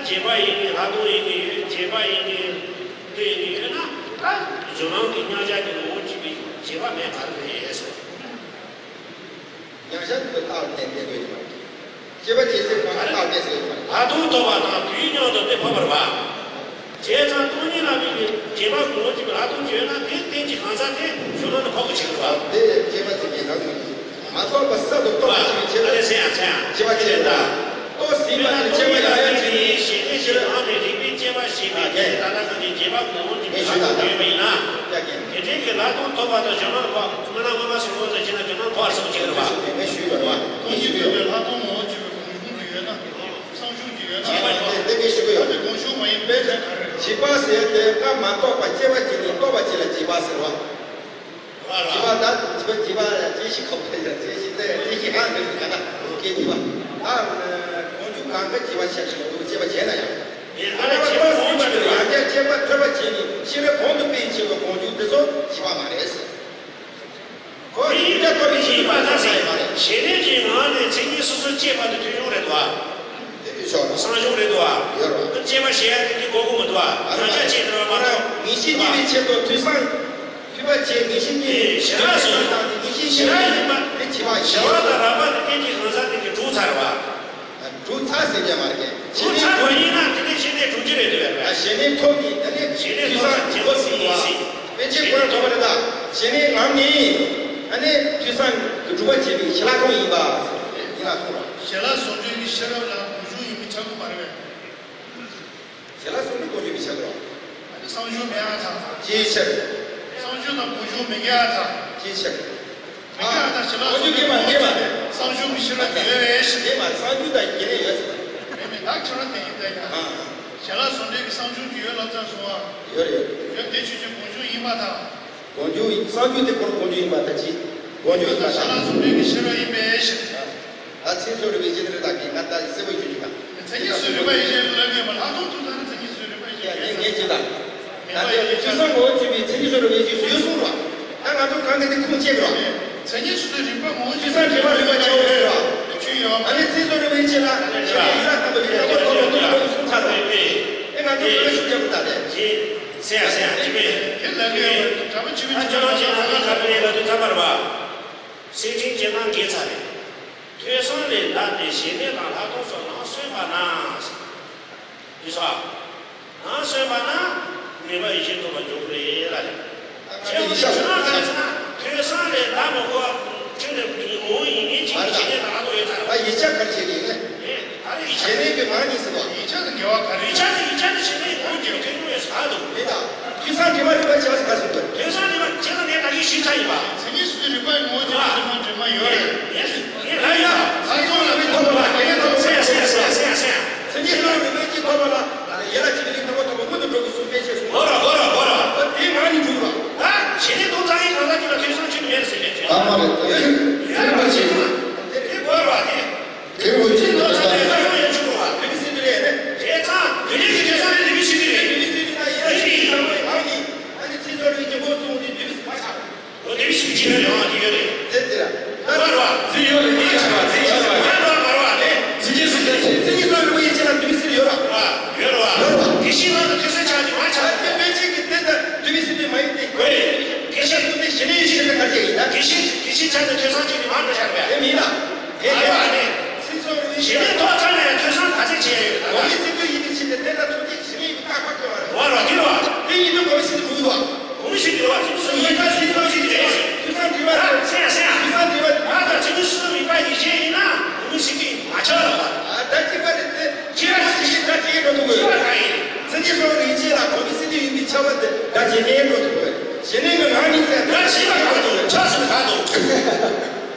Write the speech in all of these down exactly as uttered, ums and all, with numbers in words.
རྗེས་དཔག་ཡིན་གྱི་ལྷག་མཐོང་ཡིན་གྱི་ཡོད། རྗེས་དཔག་ཡིན་གྱི་འདོད་ཡིན་གྱི་ཡོད་ན། ད་སྦྱོར་ལམ་གྱི་མཉམ་གཞག་གི་ངོ་བོ་གཅིག་པའི་རྗེས་དཔག་མེད་ག་རེ་རེད་ཟེར། མཉམ་གཞག་གི་རྟགས་ལ་བརྟེན་བསྟན་དགོས་ཀྱི་མ་རེད། སྐྱེས་པ་སྐྱེ་ཚེ་གང་ལ་རྟགས་བརྟེན་ཟེར་གྱི་མ་རེད། ལྷག་མཐོང་ཐོབ་པ་དང་དུས་མཉམ་དུ་དེ་འཕགས་པ་རེད་པ། བྱས་ཙང་སྟོང་ཉིད་ལ་དམིགས་པའི་རྗེས་དཔག་གི་ངོ་བོ་གཅིག་པའི་ལྷག་མཐོང་ཅིག་ཡོད་ན། དེ་རྟེན་གྱི་གང་ཟག་དེ་སྦྱོར་ལམ་དུ་འཕགས་པ་ཆགས་ཀྱི་རེད་པ། དེ་སྐྱེས་པ་དེ་ཉིད་ལ་དམིགས། མ་རྟོགས་པ་གསར་དུ་རྟོགས་པ་ཞིག་བྱེད་པ། ཨ་ལས་ཟེར་ཡང་ཟེར་ཡང་། སྐྱེ་བ་ཆེ་ལ། རྟོགས་ཟིན་པ་ནི་སྐྱེ་བ་ཡང་ཡང་ཅིག་ཡིན། ཞེ་ནས་ཞེ་རང་ནས་རིགས་པས་དཔྱད་པ་ཞེས་པའི་ཨ་དེ་ད་ལྟ་གང་གི་རྗེས་དཔག་གི་ངོ་བོ་གཅིག་པའི་ལྷག་མཐོང་ཡོད་པ་ཡིན་ན། ཡ་གན། དེ་འདྲའི་གི་ལྷག་མཐོང་ཐོབ་པ་དང་སྦྱོར་ལམ་འཕགས། སྔོན་ན་སྔོན་མ་སོགས་ངོ་བོ་ཟེར་ན་སྦྱོར་ལམ་འཕགས་ཟེར་གྱི་རེད་པ། མེད་ཞུས་ཡོད་རེད་པ། སྟོང་ཉིད་ཡོད་པའི་ལྷག་མཐོང་ངོ་བོ་གཅིག་པའི་གང་བྱུང་གཅིག་ཡོད་ན། སང་ཞུགས་ཀྱི་ཡོད་ན། རྗེས་དཔག་དེ་དེ་སྐད་ཞུ་གི་ཡོད། ད་དེ་གང་བྱུང་མ་ཡིན་པའི་ཚེ་ག་རེ་རེད། རྗེས་དཔག་ཟེར་དེ་སྔར་མ་རྟོགས་པ་སྐྱེ་བ་གཅིག་ནས་རྟོགས་པ་གཅིག་ལ་རྗེས་དཔག་ཟེར་བ། རྗེས་དཔག་ད་རྗེས་དཔག་རྗེས་དཔག་ཡ་སྐྱེ་ཤི་ཁོག་པ་ཡ་སྐྱེ་ཤི་ད་ཡ་སྐྱེ་ཤི་ཨང་དེ་ག་ད་སྐྱེ་རྗེས་དཔག་ད་གང་བྱུང་གང་ག་རྗེས་དཔག་ཆགས་ཤིང་འདུག་སྐྱེ་བ་བྱས་ན་ཡང་། ཡིན་ཨ་ལ་སྐྱེ་བ་གང་བྱུང་ཡང་བསྐྱེད་པ་ཐོས་པ་བྱས་ནས་ཤེས་རབ་གོང་དུ་སྤེལ་བྱེད་པའི་གང་བྱུང་དེ་ཚོ་རྗེས་དཔག་མ་རེད། ཁོ་ཡིན་ད་ཐོབ་པའི་ཡིན་པ་ད་ཟེར། ཞེ་ནས་ཀྱི་ངང་ནས་མཚན་ཉིད་སོ་སོར་སྐྱེས་པ་དེ་ཐོས་བྱུང་རེད་དོ། དེ་ཡོད་ཤོག་སང་ཞུགས་རེད་དོ། ཡོད་རོགས། སྐྱེས་པ་ཞེས་ཡ་དེ་འདི་གོ་གོ་མི་འདུག་ཨ། ཡང་བསྐྱར་བྱས་དེ་ར་མ་གཏོགས། ངེས་ཤེས་རྙེད་པའི་ཆེད་དུ་ཐོས་བསམ་ཕུད་པ་བྱས། ངེས་ཤེས་རྙེད། ཞེ་ན་སོ། ཞེ་ན་ཡིན་པ་དེ་བྱེད་པ་ཞེ་བ་དང་རགས་པ་དེ་གཏན་གྱི་གང་ཟག་དེ་གི་གྲུབ་ཚར་བ། གྲུབ་ཚར་ཟེར་རྒྱུ་མ་རེད། གྲུབ་ཚར་བ་ཡིན་ན་དེ་ནས་ཞེ་ནས་གྲུབ་ཀྱི་རེད་དེ་བས། ཞེ་ནས་ཐོབ་ནས་ཨ་ནི་ཞེ་ནས་ཐོབ་ཚར་ཐོབ་ཟིན་ཡིན་ཟིན། པཎ་ཆེན་ཁོ་རང་ཐོབ་པ་རེད་ད། ཞེ་ནས་ངང་ནས་ཨ་ནི་ཐོས་བསམ་གྱི་གྲུབ་པ་བྱེད་པའི་ཞི་ལྷག་མཐོང་ཡིན་པ། ཡིན་ལ་གསུངས་རོགས། ཞལ་ལག་བཟོ་གྲྭའི་ཤེས་རབ་ལ་གང་བྱུང་ཡིན་པའི་ཁྱབ་ཀྱི་མ་རེད་པས། ཞལ་ལག་བཟོ་གྲྭའི་གང་བྱུང་ཡིན་པའི་ཁྱབ་ཀྱི་རེད། ཨ་ནི་སང་ཞུགས་མེད་ཨ་ཐག་ཅིའི་ཕྱིར། སང་ཞུགས་དང་གང་བྱུང་མེད་ཀྱི་ཨ་ཐག་ཅིའི་ཕྱིར། མེད་ཀྱི་ཨ་ཐག་ཞལ་ལག་བཟོ་གྲྭའི་གང་བྱུང་ཡིན་པའི་སང་ཞུགས་ཀྱི་ཤེས་རབ་དེ་ཡོད་པས་ཤི། དེ་མ་སང་ཞུགས་དང་རྒྱུན་ལས་ཡོད་ཟེར། མེད་མེད་ད་ཁྱོད་རང་དེ་ཡིན་ད་ཡ། ཨ། ཞལ་ལག་བཟོ་གྲྭའི་གི་སང་ཞུགས་ཀྱི་ཡོད་ལབ་ཙམ་སོང་ཨ། ཡོད་རེད། ཡོད་དེ་ཆོས་ཅན་གང་བྱུང་ཡིན་པ་དང་། གང་བྱུང་ཡིན། སང་ཞུགས་དེ་ཁོ་རང་གང་བྱུང་ཡིན་པ་ད་ཅི། གང་བྱུང་ཡིན་པ་ཞལ་ལག་བཟོ་གྲྭའི་གི་ཤེས་རབ་ཡིན་པས་ཤི། ད་མཚན་གསོ་རིག་པའི་ཡིད་ཆེས་རེ་ད་གི་ང་ད་གསལ་པོ་ཞུ་རྒྱུ་ད། མཚན་ཉིད་གསོ་རིག་པ་ཡིད་ཆེས་ལ་ངེས་པ་ལྷག་མཐོང་ཐུག་ད་ནི་མཚན་ཉིད་གསོ་རིག་པ་ཡིད་ཆེས་ཡ་ངེས་ངེས་ཅི་ད། ད་དེ་ཐོས་བསམ་ངོ་བོ་གཅིག་པའི་མཚན་ཉིད་གསོ་རིག་པའི་ཡིད་ཆེས་སུ་ཡོད་གསུངས་རོགས། ད་ང་ཚོ་གང་གི་དེ་ཁུངས་སྐྱེལ་རོགས། མཚན་ཉིད་སོ་སོའི་རིག་པ་ངོ་བོ་ཐོས་བསམ་འདྲེས་མ་རིག་པ་བྱའོ་ཟེར་རོགས། ཆོས་ཡོད། ཨ་ནི་མཚན་གསོ་རིག་པའི་ཡིད་ཆེས་ལ་ཡིད་ལ་བརྟན་པའི་ཡིད་ལ་ཐོབ་ཐོབ་ཐོབ་གསུངས་ཚར་རོགས། ཨེ་ང་ཚོ་གང་གི་ཤུགས་རྒྱབ་དགོས་ད་དེ། ཅེས་ཟེར་ཡ་ཟེར་ཡ་ཅི་པས། དེ་ལ་ངས་གྲྭ་པ་ཆུ་མིན་ཨ་ཁྱོད་རང་ཅེས་ན་ངས་ག་པའི་ལ་དུས་ཚ་བར་བ། སེམས་ཅན་ཇི་སྣང་འགས་ཚར་རེད། ཐོས་བསམ་ལས་འདས་ཏེ་ཞི་གནས་དང་ལྷག་མཐོང་སོགས་ནང་སོན་པ་ན། འདི་སོགས། ནང་སོན་པ་ན་ངེས་པ་ཡིད་ཆེས་ཐོབ་པ་འབྱུང་གི་རེད་ལ་རེད། ཁྱེད་ཀྱི་ཡིད་ཆེས་ཁྱོད་རང་ག་རེ་ཟེར་ན་ཐོས་བསམ་ལས་འདས་མ་དགོས་པ་ཁྱོད་ནས་ངོ་བོ་ཡིན་ངེས་ཅིག་གི་ཞི་གནས་དང་ལྷག་མཐོང་ཡོད་ཚར་རེད། ཨ་ཡིད་ཆེས་ག་རེ་བྱེད་ཀྱི་ཡིན་ན། ཨེ། ད་རེས་ཡིད་ཆེས་ཞི་གནས་ཀྱི་ངང་ཉིད་ཟེར་བ། ཡིད་ཆེས་ཀྱི་འགལ་བ་ག་རེ། ཡིད་ཆེས་ནི་ཡིད་ཆེས་ནི་ཞི་གནས་ཡིན་ངོ་བོ་འགལ་བའི་ཐོས་བྱུང་བས་ཟེར་ག་འདུག་མི་དང་། ཐོས་བསམ་འདྲེས་མ་རིག་པ་བྱས་པ་ཟེར་ག་ཟེར་དགོས། ཐོས་བསམ་འདྲེས་མ་བྱས་ན་ངས་ད་གིན་ཞུས་ཚར་ཡིན་པ། མཚན་ཉིད་སོ་སོའི་རིག་པ་ངོ་བོ་ཅན་ཐོས་བསམ་འདྲེས་མ་ཡོད་རེད། ངས་ངས་ལབ་ཡིན་པ། ཚིག་གསུམ་རིག་པའི་ཐོབ་པ་ལ་ཡེ་ཐོབ་པ། ཟེར་ཟེར་ཟེར་ཟེར་ཟེར། མཚན་ཉིད་སོ་སོའི་རིག་པའི་ཅིག་ཐོབ་པ་ལ་ཡེ་ལ་ཅིག་ལས་ཐོབ་པ་ཐོབ་པ་མངོན་དུ་འགྲོ་དགོས་གསུངས་པའི་ཅེས་གསུངས། གོ་ར་གོ་ར་གོ་ར། ཨ་དེའི་ངང་ནས་འགྲུབ་པ། ད་ཞི་གནས་རྟོགས་ཚར་ཡིན་གང་ཟག་ཅིག་ལ་ཐོས་བསམ་ཅིག་མེད་ཟེར་ལས་ཀྱི། ཨ་མ་རེད། ཡོད་ཡོད་ཡོད་པ་ཅིག་དེ་གོ་ར་བ་དེ། དེ་རུ་ཅི་ལྟར་ལྟར། དེ་མིན་ན། དེ་ཡོད་རེད། ཞི་གནས་ཐོག་ཚང་ནས་ཐོས་བསམ་ག་ཚད་བྱས་ཡོད་ད། དེ་མིན་ན། ཨ་ཡོ་ཨ་ནི། ཞི་གནས་ཐོག་ཚང་ནས་ཐོས་བསམ་ག་ཚད་བྱས་ཡོད་ད། འོ་མི་སྲིད་པའི་ཡིན་དེ་ཕྱིན་ཏེ་དེ་ལ་ཐུགས་རྗེ་ཞི་གནས་ཡིན་པའི་རྟགས་པ་བཀོད་པ་རེད། འོ་རོ་དེ་རོ། དེ་ཡིན་དུས་གོང་མའི་སྲིད་དུ་གོ་གི་འདུག་གོང་མའི་སྲིད་དུ་རོ། ཐུགས་སྲིད་ཡིན་ད་སྲིད་སོགས་ཞིག་རེད། ཐུགས་བསམ་འདྲི་བ་རེད། ཨ་སེ་སེ། ཐུགས་བསམ་འདྲི་བ་རེད། ཨ་ད་ཚིག་གི་སྲིད་དུ་མི་པ་ཡིན་ཞེས་ཡིན་ན་གོང་མའི་སྲིད་དུ་མ་ཆགས་ལ། ཨ་ད་གཅིག་པ་རེད་དེ། གཅིག་པ་རེད་དེ་ད་གཅིག་འགྲོ་ཐུབ་གི། གཅིག་པ་གང་ཡིན། མཚན་ཉིད་སོགས་རིགས་གཅིག་ལ་གོང་མའི་སྲིད་དུ་ཡིན་པའི་ཁྱབ་པ་དེ་ད་ཇེ་ཉེ་འགྲོ་ཐུབ་གི། ཞི་གནས་ཀྱི་ངང་ཉིད་ཟེར་ད་ཞི་བ་གང་འདུག་ཆགས་སུ་གང་འདུག་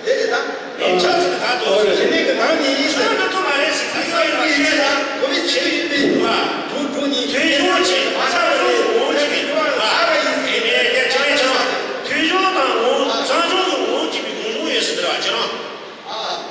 དེ་རེད་ད། ཡིན་ཆགས་ཚུལ་ག་དོ། ཞི་གནས་ཀྱི་ནང་ནས་ཡིན་ཟེར། ཚང་མ་ཐུབ་མ་རེད་ཟེར། ཚིག་ཚོ་ཡིན་པའི་ཆེད་ལ་གོ་མི་ཆེ་ཡིན་པའི་བ། དྲུག་དྲུག་གཉིས་ཐོས་བྱུང་ཆེ་བ་ཆགས་ཚུལ་ངོ་བོ་གཅིག་པའི་ངོ་བོ་ལ་ཨ་བ་ཡིན་ཟེར། ཡིན་ནས་རྒྱ་ཆེ་ཆེ་བ། ཐོས་བྱུང་དང་ངོ་བོ་གསང་བྱུང་གི་ངོ་བོ་གཅིག་པའི་གང་བྱུང་ཡོད་ཟེར་དེ་ར་ཁྱེད་རང་།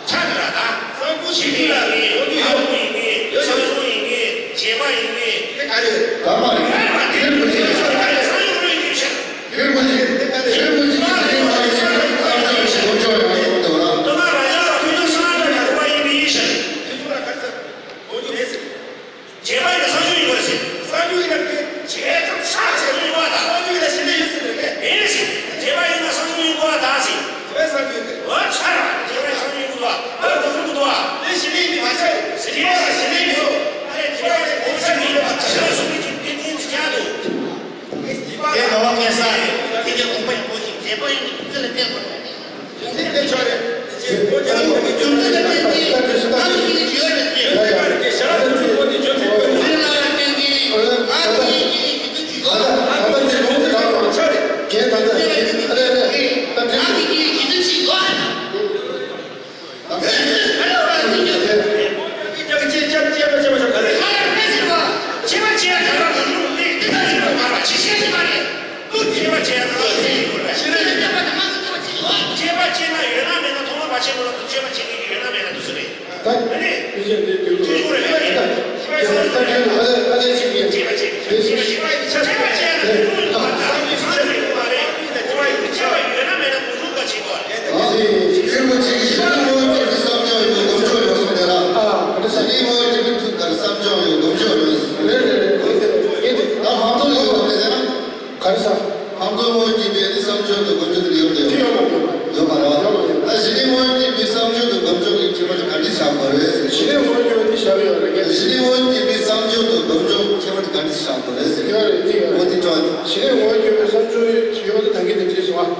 ཆ་དེ་ར་ད། གསང་བྱུང་ཞི་གནས་ལ་ངེས། ངོ་བོ་ཡོད། ཡིན་ངེས། གསང་བྱུང་ཡིན་ངེས། བྱས་པ་ཡིན་ངེས། དེ་ག་རེ། ག་མ་རེད། ཡོད་མ་དེ་རེད་ཟེར་ཆོག་ག་རེ་གསང་བྱུང་ལོས་ཡིན་ཤག་ཁྱོད་མ་ཤེས། ཁྱོད་མ་ཤེས་ཀྱི་ཚིག་མ་ཡིན་ཟེར་ན་བསམ་བྱ་ཞིག་གོ་ཆོག་ཡོང་གི་འདུག་ལ། ལྟོ་ལ་ར་ཡ་ལ་ཐོས་བྱུང་གསང་སྔགས་གྲགས་པ་ཡིན་པའི་ཡིན་ཤག་ཐོས་བྱུང་ལ་ག་ཚོད་འོང་རྒྱུ་རེད་ཟེར། བྱས་པ་ ག་རེ་ཟ། ཧམ་ཏོ་ངོ་བོ་ཉིད་པའི་ནི་བསམ་བྱུང་དང་སྒོམ་བྱུང་དེ་ཡོད་དེ། ཡོད་པ་རེད་བ། ད་གཞི་ནས་ངོ་བོ་ཉིད་པའི་བསམ་བྱུང་དང་སྒོམ་བྱུང་གི་ཁྱད་པར་དེ་ག་འདྲ་ཆགས་དགོས་རེད་ཟེར། གཞི་ནས་ངོ་བོ་ཉིད་པའི་བསམ་བྱུང་དང་སྒོམ་བྱུང་གི་ཁྱད་པར་དེ་ག་འདྲ་ཆགས་དགོས་རེད་ཟེར། ཡོད་རེད་དེ་ཡོད་རེད། འོ་དེ་དྲང་། གཞི་ནས་ངོ་བོ་ཉིད་པའི་བསམ་བྱུང་ཡོད་པ་དེ་ད་གིན་དེ་བྲིས་སོང་ཨ།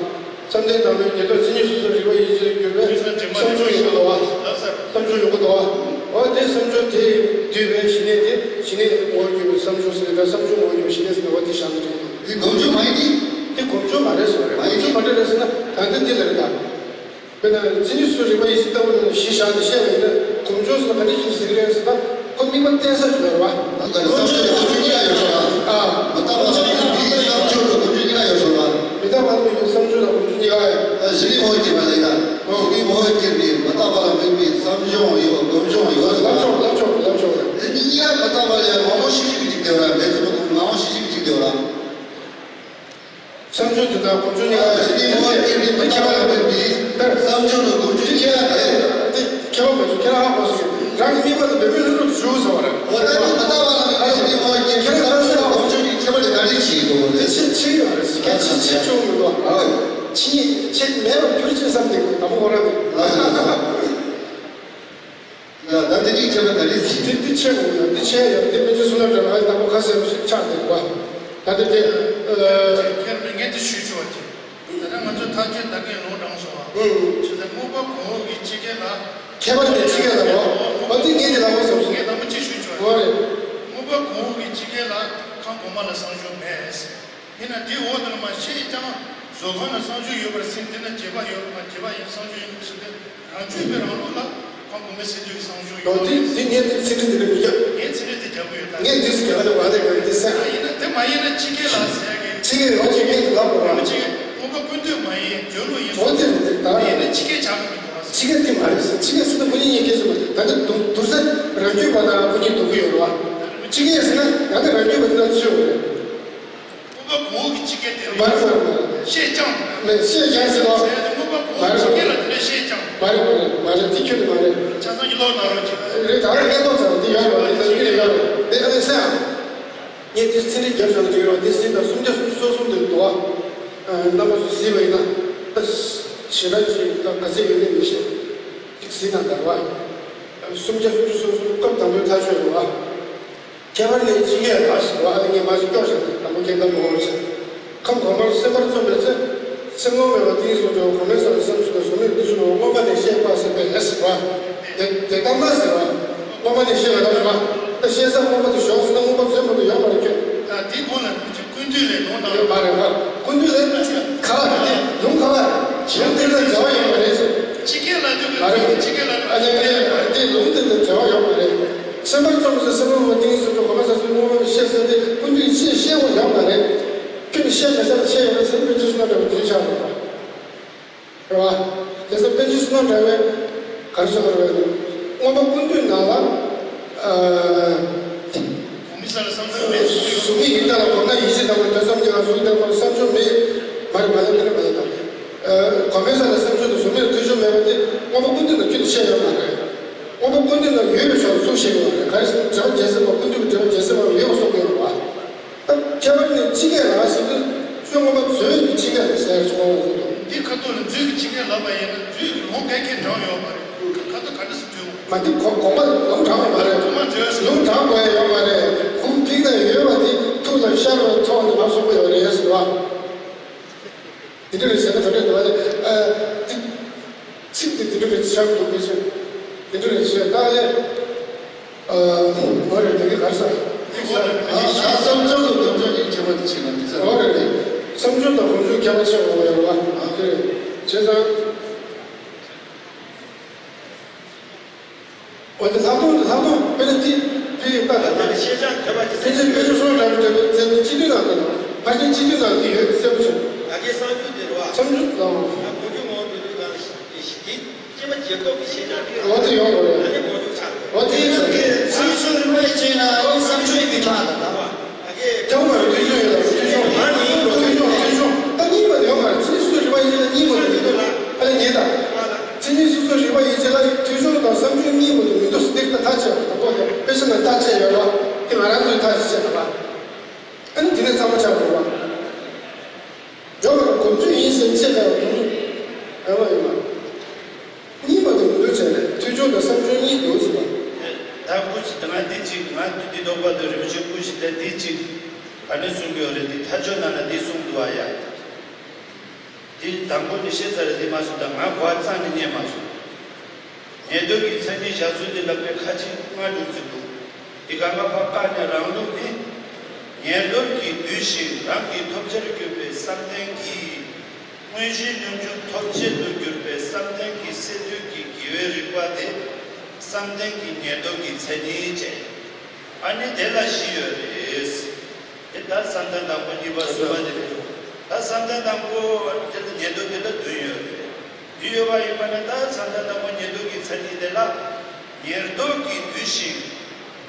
བསམ་གཏན་དང་པོའི་ཉེར་བསྡོགས་མཚན་ཉིད་སོ་སོར་རིག་པ་ཡིད་ཀྱིས་བསྒྱུར་བའི་བསམ་བྱུང་ཡོང་གི་འདུག་བ། བསམ་བྱུང་ཡོང་གི་འདུག་བ། འོ་དེ་བསམ་བྱུང་དེས་བསྡུས་པའི་གཞི་གནས་དེ་གཞི་གནས་ངོ་བོ་ཉིད་པའི་བསམ་བྱུང་ཟེར་ནས། བསམ་བྱུང་ངོ་བོ་ཉིད་པའི་གཞི་གནས་ཟེར་ནས། འོ་དེ་བཞག་ན་འགྲིག་གི་འདུག་དེ་སྒོམ་བྱུང་མ་ཡིན་ཏེ། དེ་སྒོམ་བྱུང་མ་རེད་ཟེར་བ་རེད། མ་ཡིན། སྒོམ་བྱུང་མ་རེད་ཟེར་ན་ད་ལྟ་འདི་ལ་རེད་ད། དཔེར་ན་མཚན་ཉིད་སོ་སོར་རིག་པ་ཡིད་ཀྱིས་བསྒྱུར་བའི་གཞི་བཞག་ནས་བཤད་པ་ཡིན་ན། སྒོམ་བྱུང་ཟེར་ན་ག་འདྲ་ཞིག་ཟེར་གི་རེད་ཟེར་ན། ཁོ་དམིགས་པ་བརྟེན་ས་ཞིག་ཡོད་རེད་བ། ད་ལྟ་བསམ་བྱུང་དེ་སྒོམ་བྱུང་གཉིས་ཀ་ཡོད་ཤོག་ཨ། མི་རྟག་པ་ལ་དམིགས་པའི་བསམ་བྱུང་དང་སྒོམ་བྱུང་གཉིས་ཀ་ཡོད་ཤོག་ཨ། མི་རྟག་པ་ལ་དམིགས་པའི་བསམ་བྱུང་དང་སྒོམ་བྱུང་གཉིས་ཀ་ཡོད། ཨ། གཞི་ནས་ངོ་བོ་ཉིད་པ་ལ་ཡིན་ན། གཞི་ནས་ངོ་བོ་ཉིད་པའི་མི་རྟག་པ་ལ་དམིགས་པའི་བསམ་བྱུང་ཡོད། སྒོམ་བྱུང་ཡོད་ཟེར་ལབ་ན། ཆོག་ལབ་ཆོག་ལབ་ཆོག་རེད། དེ་གཉིས་ཀ་མི་རྟག་པ་ལ་ཡང་མང་པོ་ཞིག་ཞིག་གཅིག་བསྡད་ཡོད་ར། མེད་ཚུལ་མ་གོང་མང་པོ་ཞིག་ཞིག་གཅིག་བསྡད་ཡོད་ར། བསམ་བྱུང་དེ་དང་སྒོམ་བྱུང་གཉིས་ཀ་གཞི་ནས་ངོ་བོ་ཉིད་པའི་མི་རྟག་པ་ལ་དམིགས་པའི་བསམ་བྱུང་དང་སྒོམ་བྱུང་གཉིས་ཀ་དེ། དེ་ཁྱད་པར་མ་བྱུང་། ཁྱེད་རང་ཧ་གོ་སོང་། རང་གི་དམིགས་པ་དེ་བེམ་པོའི་ལྷུན་གྲུབ་ཏུ་ཞུགས་ཟེར་བ་རེད། འོ་ད་དེ་མི་རྟག་པ་ལ་དམིགས་པའི་གཞི་ནས་ངོ་བོ་ཉིད་པའི་བསམ་བྱུང་དང་སྒོམ་བྱུང་གཉིས་ཀའི་ཁྱད་པར་དེ་ག་རེ་བྱེད་དགོས་རེད། དེ་ཕྱིན་ཕྱིན་ཡོད་རེད། གལ་ཆེ་ཆེ་ཆུང་མི་འདུག་ཨ། ཕྱིན་ཕྱིན་མེད་པར་གྱུར་ཅིག་བསམ་སྟེ་དང་པོ་ཁོ་རང་དེ། ལགས་སོ། ཡ། ད་དེ་གཉིས་ཁྱད་པར་ག་རེ་ཟེར། དེ་དེ་ཆེ་དགོས་ཡ། དེ་ཆེ་ཡ། དེ་དཔེ་ཆ་བསོད་ནམས་དྲ་བ་དང་པོ་ཁ་གསལ་པོ་ཞིག་ཆགས་བསྡད་པ། ད་དེ་དེ། ཨ། ཁྱེད་རང་ངས་དེ་ཞུས་ཆོག་པ་ཅིག་ད་ལྟ་ང་ཚོ་ཐག་གཅོད་ད་གིན་ལུང་དྲངས་སོང་བ། ཨང་། བྱས་ཙང་དངོས་པོ་གོང་འོག་གི་སྤྱི་སྐད་ལ། ཁྱད་པར་དེ་སྤྱི་སྐད་ལ་གོ། འོ་དེ་ངས་དེ་ལ་གོ་བསམ་སོང་། ངས་དང་པོ་གཅིག་ཞུས་ཆོག་འོ་རེད། དངོས་པོ་གོང་འོག་གི་སྤྱི་སྐད་ལ་ཁམས་གོང་མ་ལ་བསམ་བྱུང་མེད། ཡིན་ན་དེའི་འོག་ཏུ་ལ་མ་ཤེས་ཀྱང་བཟོ་ཁང་ལ་བསམ་བྱུང་ཡོད་པར་སེམས། དེ་ན་བྱེད་པ་ཡོད་པ་དང་བྱེད་པ་ཡིན་བསམ་བྱུང་ཡིན་པར་སེམས་ཏེ། རང་རྒྱུད་པའི་རང་ལུགས་ལ་ཁམས་གོང་མའི་སེམས་རྒྱུད་ཀྱི་བསམ་བྱུང་ཡོད། འོ་དེ་དེ་ངས་དེ་ཚིག་འདི་དེ་ལ་མི་རྒྱབ། ངས་ཚིག་འདི་དེ་རྒྱབ་ཀྱི་ཡོད་ད། ངས་འདི་སུ་རྒྱབ་ན་བ་དེ་ག་འདི་ཟེར། ཡིན་ན་དེ་མ་ཡིན་ན་སྤྱི་སྐད་ལ་ཟེར་གི། སྤྱི་སྐད་རང་གི་ངས་དེ་ལབ་དགོས་ར། སྤྱི་སྐད་དངོས་པོ་ཀུན་བཏུས་མ་ཡིན། བརྗོད་ལུགས་ཡིན། འོ་དེ་རེད་དེ་ད། ཡིན་ན་སྤྱི་སྐད་ཆགས་ཀྱི་མི་འདུག་བ། སྤྱི་སྐད་དེ་མ་རེད་ཟེར། སྤྱི་སྐད་ཟེར་ན་ཁོ་གཉིས་གཉིས་ཁྱད་ཟེར་མ་རེད། ད་ལྟ་དུ་དུར་ས་རང་རྒྱུད་པ་དང་ཁོ་གཉིས་སྡུག་གི་ཡོད་རེད་བ། སྤྱི་སྐད་ཟེར་ན་ཡང་ན་རང་རྒྱུད་པ་དེ་ལ་ཚུད་དགོས་རེད། དངོས་པོ་གོང་འོག་གི་སྤྱི་སྐད་དེ་མ་རེད་མ་རེད་མ་རེད། ཤེས་ཀྱང་། མེད། ཤེས་ཀྱང་ཟེར་བ། ཟེར་ཡ་དེ་དངོས་པོ་གོང་འོག་སྤྱི་སྐད་ལ་དེ་འདྲ་ཤེས་ཀྱང་། མ་རེད་མ་རེད་མ་རེད། དེ་ཁྱོན་ནས་མ་རེད། ཆ་ཚང་གི་ལོག་ན་རོགས་གྱིས། རེད། ད་ལྟ་ངས་ལོག་ཚར་བ་དེ་ཡོད་རེད་བ། དེ་ལྟ་ངས་ཡོད་རེད། དེ་ཨ་ནི་སེ་ཨ། ངས་དེ་ཚིག་འགྲེལ་རྒྱབ་བཞག་ན་འགྲིག་གི་རེད་བ། དེ་ཟིན་ན་སུམ་བརྒྱ་སུམ་ཅུ་སོ་གསུམ་དེ་འདུག་བ། རྣམ་པ་ཚོས་གཟིགས་པ་ཡིན་ན། ད་ཞེ་དྲག་ཅིག་ད་ག་ཚད་ཡོད་མེད་མི་ཤེས། ཅིག་གཟིགས་ན་འདྲ་བ། སུམ་བརྒྱ་སུམ་ཅུ་སོ་གསུམ་སྐབས་དང་པོའི་ཐག་གཅོད་རེད་བ། ཁྱད་པར་ནི་སྤྱི་སྐད་ལ་ཟེར་བ། ཨ་ནི་ངས་མ་ཞིག་སྐྱོར་བཞག་ན་དང་པོ་ཁྱེད་ལྟ་མི་འོང་ཟེར། ཁམས་གོང་མར་སེམས་པར་རྩོམ་པའི་ཚེ། སེམས་ངོ་མེད་པ་ཏིང་ངེ་འཛིན་གྱི་གོང་མའི་ས་ལ་བསམ་བྱུང་དང་གཟུགས་མེད་བརྟུལ་ཞུགས་མེད་པ་མངོན་པ་ནས་ཤེས་པ་ཟེར་བས་ཟེར་བ། དེ་དེ་ལྟར་ན་ཟེར་བ། མངོན་པ་ནས་ཤེས་པ་ལ་ཟེར་བ། ད་ཤེས་ས་མངོན་པ་དེ་ཞོག་ཟེར་ན་མངོན་པ་རྫུན་མ་གཏོགས་ཡོད་མ་རེད་ཁྱོད། ད་དེའི་གོང་ལ་ཀུན་བཏུས་ལས་ལུང་དང་། ཡོད་མ་རེད་བ། ཀུན་བཏུས་ལས་ཁ་བ་དེ་ལུང་ཁ་བ་རེད། ལུང་དེ་ལ་འབྲེལ་བ་ཡོད་མ་རེད་ཟེར། སྤྱི་སྐད་ལ་འཇུག་གི། མ་རེད། སྤྱི་སྐད་ལ་འཇུག་ཨ་ནི་ཨ་ནི་དེ་ལུང་དེ་དང་འབྲེལ་བ་ཡོད་མ་རེད། སེམས་པར་རྩོམ་ཟེར། སེམས་ངོ་མ་ཏིང་ངེ་འཛིན་གྱི་གོང་མའི་ས་ལ་མངོན་པ་ཤེས་ཟེར་དེ་ཀུན་བཏུས་ཤེས་ཤེས་པ་ཡོད་མ་རེད། ཁྱོད་ནི་ཤེས་མེད་ས་ལ་ཤེས་ཡོད་པ་ཟེར། པཎ་ཆེན་བསོད་ནམས་གྲགས་པའི་དོན་ཆགས་འགྲོ་བ། རེད་བ། དེ་ཚོ་པཎ་ཆེན་བསོད་ནམས་གྲགས་པས་ག་རེ་གསུངས་པ་རེད་པས། མངོན་པ་ཀུན་བཏུས་ནང་ལ། ཨ། གོང་མའི་ས་ལ་བསམ་བྱུང་མེད། གཟུགས་མེད་ཡིན་དག་ལ་གོམས་ན་ཡིད་བཞིན་དག་པའི་དོན་བསམ་གྱིས་པ། གཟུགས་དག་པར་བསམ་བྱུང་མེད། མ་རེད་མ་རེད། དེ་འདྲ་མ་རེད་ད། ཨ། གོང་མའི་ས་ལ་བསམ་བྱུང་དང་གཟུགས་མེད་བརྟུལ་ཞུགས་མེད་པ་དེ་མངོན་པ་ཀུན་བཏུས་ནང་ཁྱོན་ནས་བཤད་ཡོད་མ་རེད། མངོན་པ་ཀུན་བཏུས་ནང་ཡོད་པའི་ཕྱོགས་སུ་བཤད་ཡོད་མ་རེད། ག་རེ་ཟེར་ན་འགྲེལ་པ་རྒྱལ་སྲས་པ། ཀུན་བཏུས་ཀྱི་འགྲེལ་པ་རྒྱལ་སྲས་པ་ཡོད་པ་གསུངས་ཡོད་རེད་བ། ད་ཁྱད་པར་ནི་སྤྱི་སྐད་ལ་ཟེར་དུས་ཁྱོད་མངོན་པ་མཛོད་ཀྱི་སྤྱི་སྐད་ཟེར་ཞིག་གོ་འོང་གི་འདུག་འདི་ཁ་ཐུག་ལ་མཛོད་ཀྱི་སྤྱི་སྐད་ལབ་པ་ཡིན་ན་མཛོད་ཀྱི་ལུང་ག་གེ་དྲངས་ཡོད་མ་རེད། ཁ་ཁ་ཐུག་ག་འདྲ་ཟེར་དུས། མ་འདི་གོ་གོང་མ་ལུང་དྲངས་པ་མ་རེད། གོང་མ་མཛོད་ཟེར། ལུང་དྲངས་དགོས་ཡ་ཡོད་མ་རེད། ཁུངས་ཕིག་ན་ཡོད་པ་འདི་ཐུགས་ལ་ཤར་བའི་ཐོག་ནས་མ་གསུངས་པ་ཡོད་རེད་ཟེར་བ། འདི་འདྲ་རེད་ཟེར་ན་ག་འདྲ་འདུག་བ། ཨ། འདི། ཚར་འདུག་པས་ཅི། དེ་འདྲ་རེད་བྱས་ད་ཨ་ལས། ཨ། འོ་རེད། དེ་ག་ག་རེ་ཟེར། ཨ་ཨ་བསམ་བྱུང་དང་སྡོམ་བྱུང་གཉིས་ཁྱད་པར་དེ་ཕྱེ་ན་འགྲིག་ས་རེད། འོ་རེད་རེད། བསམ་བྱུང་དང་སྒོམ་བྱུང་ཁྱད་པར་ཕྱེ་དགོས་པ་ཡོད་རེད་བ། ཨ་དེ་རེད། བྱས་ཙང་། འོ་དེ་ལྷག་མཐོང་དེ་ལྷག་མཐོང་དཔེར་ན་དེ་དེ་ཡོད་པ་ད་ལྟ། ད་ནི་ཤེས་བྱ་ཐོས་པ་ཅི་ཕན་ཚུན་དཔེ་ཆ་སོགས་འདྲ་བའི་འབྲེལ་བའི་ཚེ་འདི་སྤྱི་མཐུན་ནང་དུ་ཕར་ཕྱིན་སྤྱི་མཐུན་ནང་དུ་ཡོད་གསལ་པོ་བྱུང་། ད་གའི་བསམ་བྱུང་དེ་རེད་བ། བསམ་བྱུང་དང་། ད་སྒོམ་བྱུང་ངོ་བོ་འདོད་ལུགས་དང་དེ། སྐྱེས་པ་རྗེས་ཐོབ་ཀྱི་ཤེས་བྱ་དེ། འོ་དེ་ཡོང་དགོས་རེད། ཨ་ནི་སྒོམ་བྱུང་ཆགས་རེད། འོ་དེ་ཡིན་ཙང་། དེ་ཚུལ་སོགས་རིམ་པས་བྱས་ན་ཨ་ནི་བསམ་བྱུང་ཡིན་པའི་ཁྱད་པར་དང་། ཨ་ཀེ། དེ་བར་དུས་ཆུང་ཡོད་ལ་དུས་ཆུང་། ཨ་ནི་དུས་ཆུང་དུས་ཆུང་། ད་གཉིས་པ་དེ་ཡོད་མ་རེད། མཚན་ཉིད་སོ་སོ་རིག་པ་ཡིན་ན་གཉིས་པ་དེ་མི་འདུག་ལ། ཨ་ནི་ངེས་དང་། མཚན་ཉིད་སོ་སོ་རིག་པ་ཡིན་ཅེ་ལ་དུས་ཆུང་དང་བསམ་བྱུང་གཉིས་པ་དེ་མི་འདུག་སྟེགས་ད་ཐག་བཅད་པ་དང་པོ་དེ་དཔེ་ཆ་ནང་ཐག་བཅད་ཡོད་ལ། དེ་ང་རང་ཚོས་ཐག་ཅིག་བཅད་ད་པ། ཨ་ནི་དེ་ནས་ཚང་མ་ཆགས་དགོས་པ། ཡོད་མ་རེད། སྒོམ་བྱུང་ཡིན་ཟེར་བཅད་པའི་སྒོམ་བྱུང་ཡོད་མ་ཡོད་མ། གཉིས་པ་དེ་མི་འདུག་བྱས་ནས་དུས་ཆུང་དང་བསམ་བྱུང་གཉིས་འདུག་ཟེར་བ། ད་སྐུ་མཁྱེན་ང་འདི་གཅིག་ང་འདི་ལྡོག་པ་དང་རིན་པོ་ཆེ་སྐུ་མཁྱེན་ད་འདི་གཅིག་ག་ནས་གསུང་གི་ཡོད་རེད། འདི་ཐ་ཆོད་ནང་ན་འདི་གསུངས་འདུག་ཨ་ཡ། འདི་དང་པོ་ནས་བཤད་ཚར་རེད། འདི་མ་གསུངས་ད་ང་གོ་བ་རྩ་ནས་རྙེད་མ་སོང་། ཉན་ཐོས་ཀྱི་མཚན་ཉིད་བཞག་ཚུལ་འདི་ལབ་པའི་ཁ་ཅིག་སྔ་འགྲོ་ཚུལ་འདུག་འདི་གང་ག་ཕར་བཀག་ནས་རང་ལུགས་ནི། ཉན་ཐོས་ཀྱིས་བསྡུས་ཤིང་རང་གི་ཐོབ་བྱར་གྱུར་པའི་བསམ་གཏན་གྱིས། དངོས་གཞིའི་སྙོམས་འཇུག་ཐོབ་བྱེད་དུ་གྱུར་པའི་བསམ་གཏན་གྱི་སས་བསྡུས་ཀྱི་དགེ་བའི་རིག་པ་དེ་བསམ་གཏན་གྱི་ཉན་ཐོས་ཀྱི་མཚན་ཉིད་ཅན། ཨ་ནི་དེ་ལ་བཞི་ཡོད་རེད། དེ་ལྟར་བསམ་གཏན་དང་པོ་གཉིས་པ་གསུམ་པ་དེ་རེད། ད་བསམ་གཏན་དང་པོ་དེ་ལ་ཉན་ཐོས་དེ་ལ་བདུན་ཡོད་རེད། བདུན་ཡོད་པ་ཡིན་པ་ན་ད་བསམ་གཏན་དང་པོ་ཉན་ཐོས་ཀྱི་མཚན་ཉིད་དེ་ལ་ཉན་ཐོས་ཀྱིས་བསྡུས་ཤིང་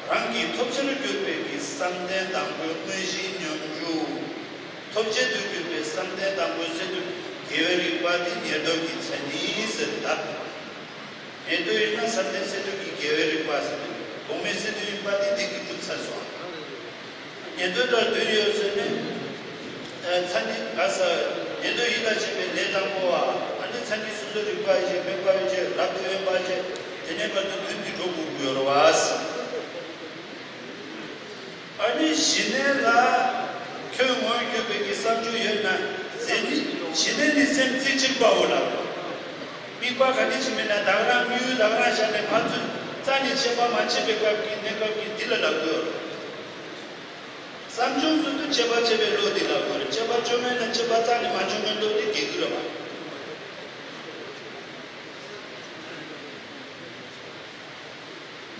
རང་གི་ཐོབ་བྱར་གྱུར་པའི་གི་བསམ་གཏན་དང་པོའི་དངོས་གཞིའི་སྙོམས་འཇུག་ཐོབ་བྱེད་དུ་གྱུར་པའི་བསམ་གཏན་དང་པོའི་སས་བསྡུས་དགེ་བའི་རིག་པ་དེ་ཉན་ཐོས་ཀྱི་མཚན་ཉིད་ཟེར་ད། ཉན་ཐོས་ཡིན་ན་བསམ་གཏན་སས་བསྡུས་ཀྱི་དགེ་བའི་རིག་པ་ཟེར་ནས་གོང་མའི་སས་བསྡུས་ཡིན་པ་དེ་འདི་གིས་གྲུབ་ཚར་སོང་། ཉན་ཐོས་དང་བདུན་ཡོད་ཟེར་ནས། ཨ་མཚན་ཉིད་ག་ས། ཉན་ཐོས་ཡིད་ལ་བྱེད་པའི་ལས་དང་པོ་བ། ཨ་ནི་མཚན་ཉིད་སོ་སོ་རིག་པ་ཡིན་ཞེས་དམིགས་པ་ཡིན་ཞེས་རབ་ཏུ་དབེན་པ་ཞེས་དེ་ནས་བར་དུ་བདུན་གྱིས་འགྲོ་དགོས་ཀྱི་ཡོད་རེད་བ། ཨ་ནི་ཞི་གནས་ལ་ཁྱོད་ངོ་བོས་གྱུར་པའི་གི་བསམ་བྱུང་ཡོད་ན་ཟེར་ནི། ཞི་གནས་ནི་སེམས་རྩེ་གཅིག་པའོ་ལ། དམིགས་པ་ག་ནི་ཞིག་མིན་ན་ད་ག་རང་དམིགས་ཡུལ་ད་ག་རང་བཞག་ནས་ཕར་ཚུར་རྩ་ནས་དཔྱད་པ་མ་བྱས་པའི་སྐབས་ཀྱི་གནས་སྐབས་ཀྱི་འདི་ལ་ལབ་དགོས། བསམ་བྱུང་ཟུར་དུ་དཔྱད་པ་བྱེད་པའི་བློ་འདི་ལ་གོ་རེ། དཔྱད་པ་བཅོ་མིན་ན་དཔྱད་པ་རྩ་ནས་མ་བྱུང་བའི་བློ་འདི་འགལ་གྱི་རེད་བ།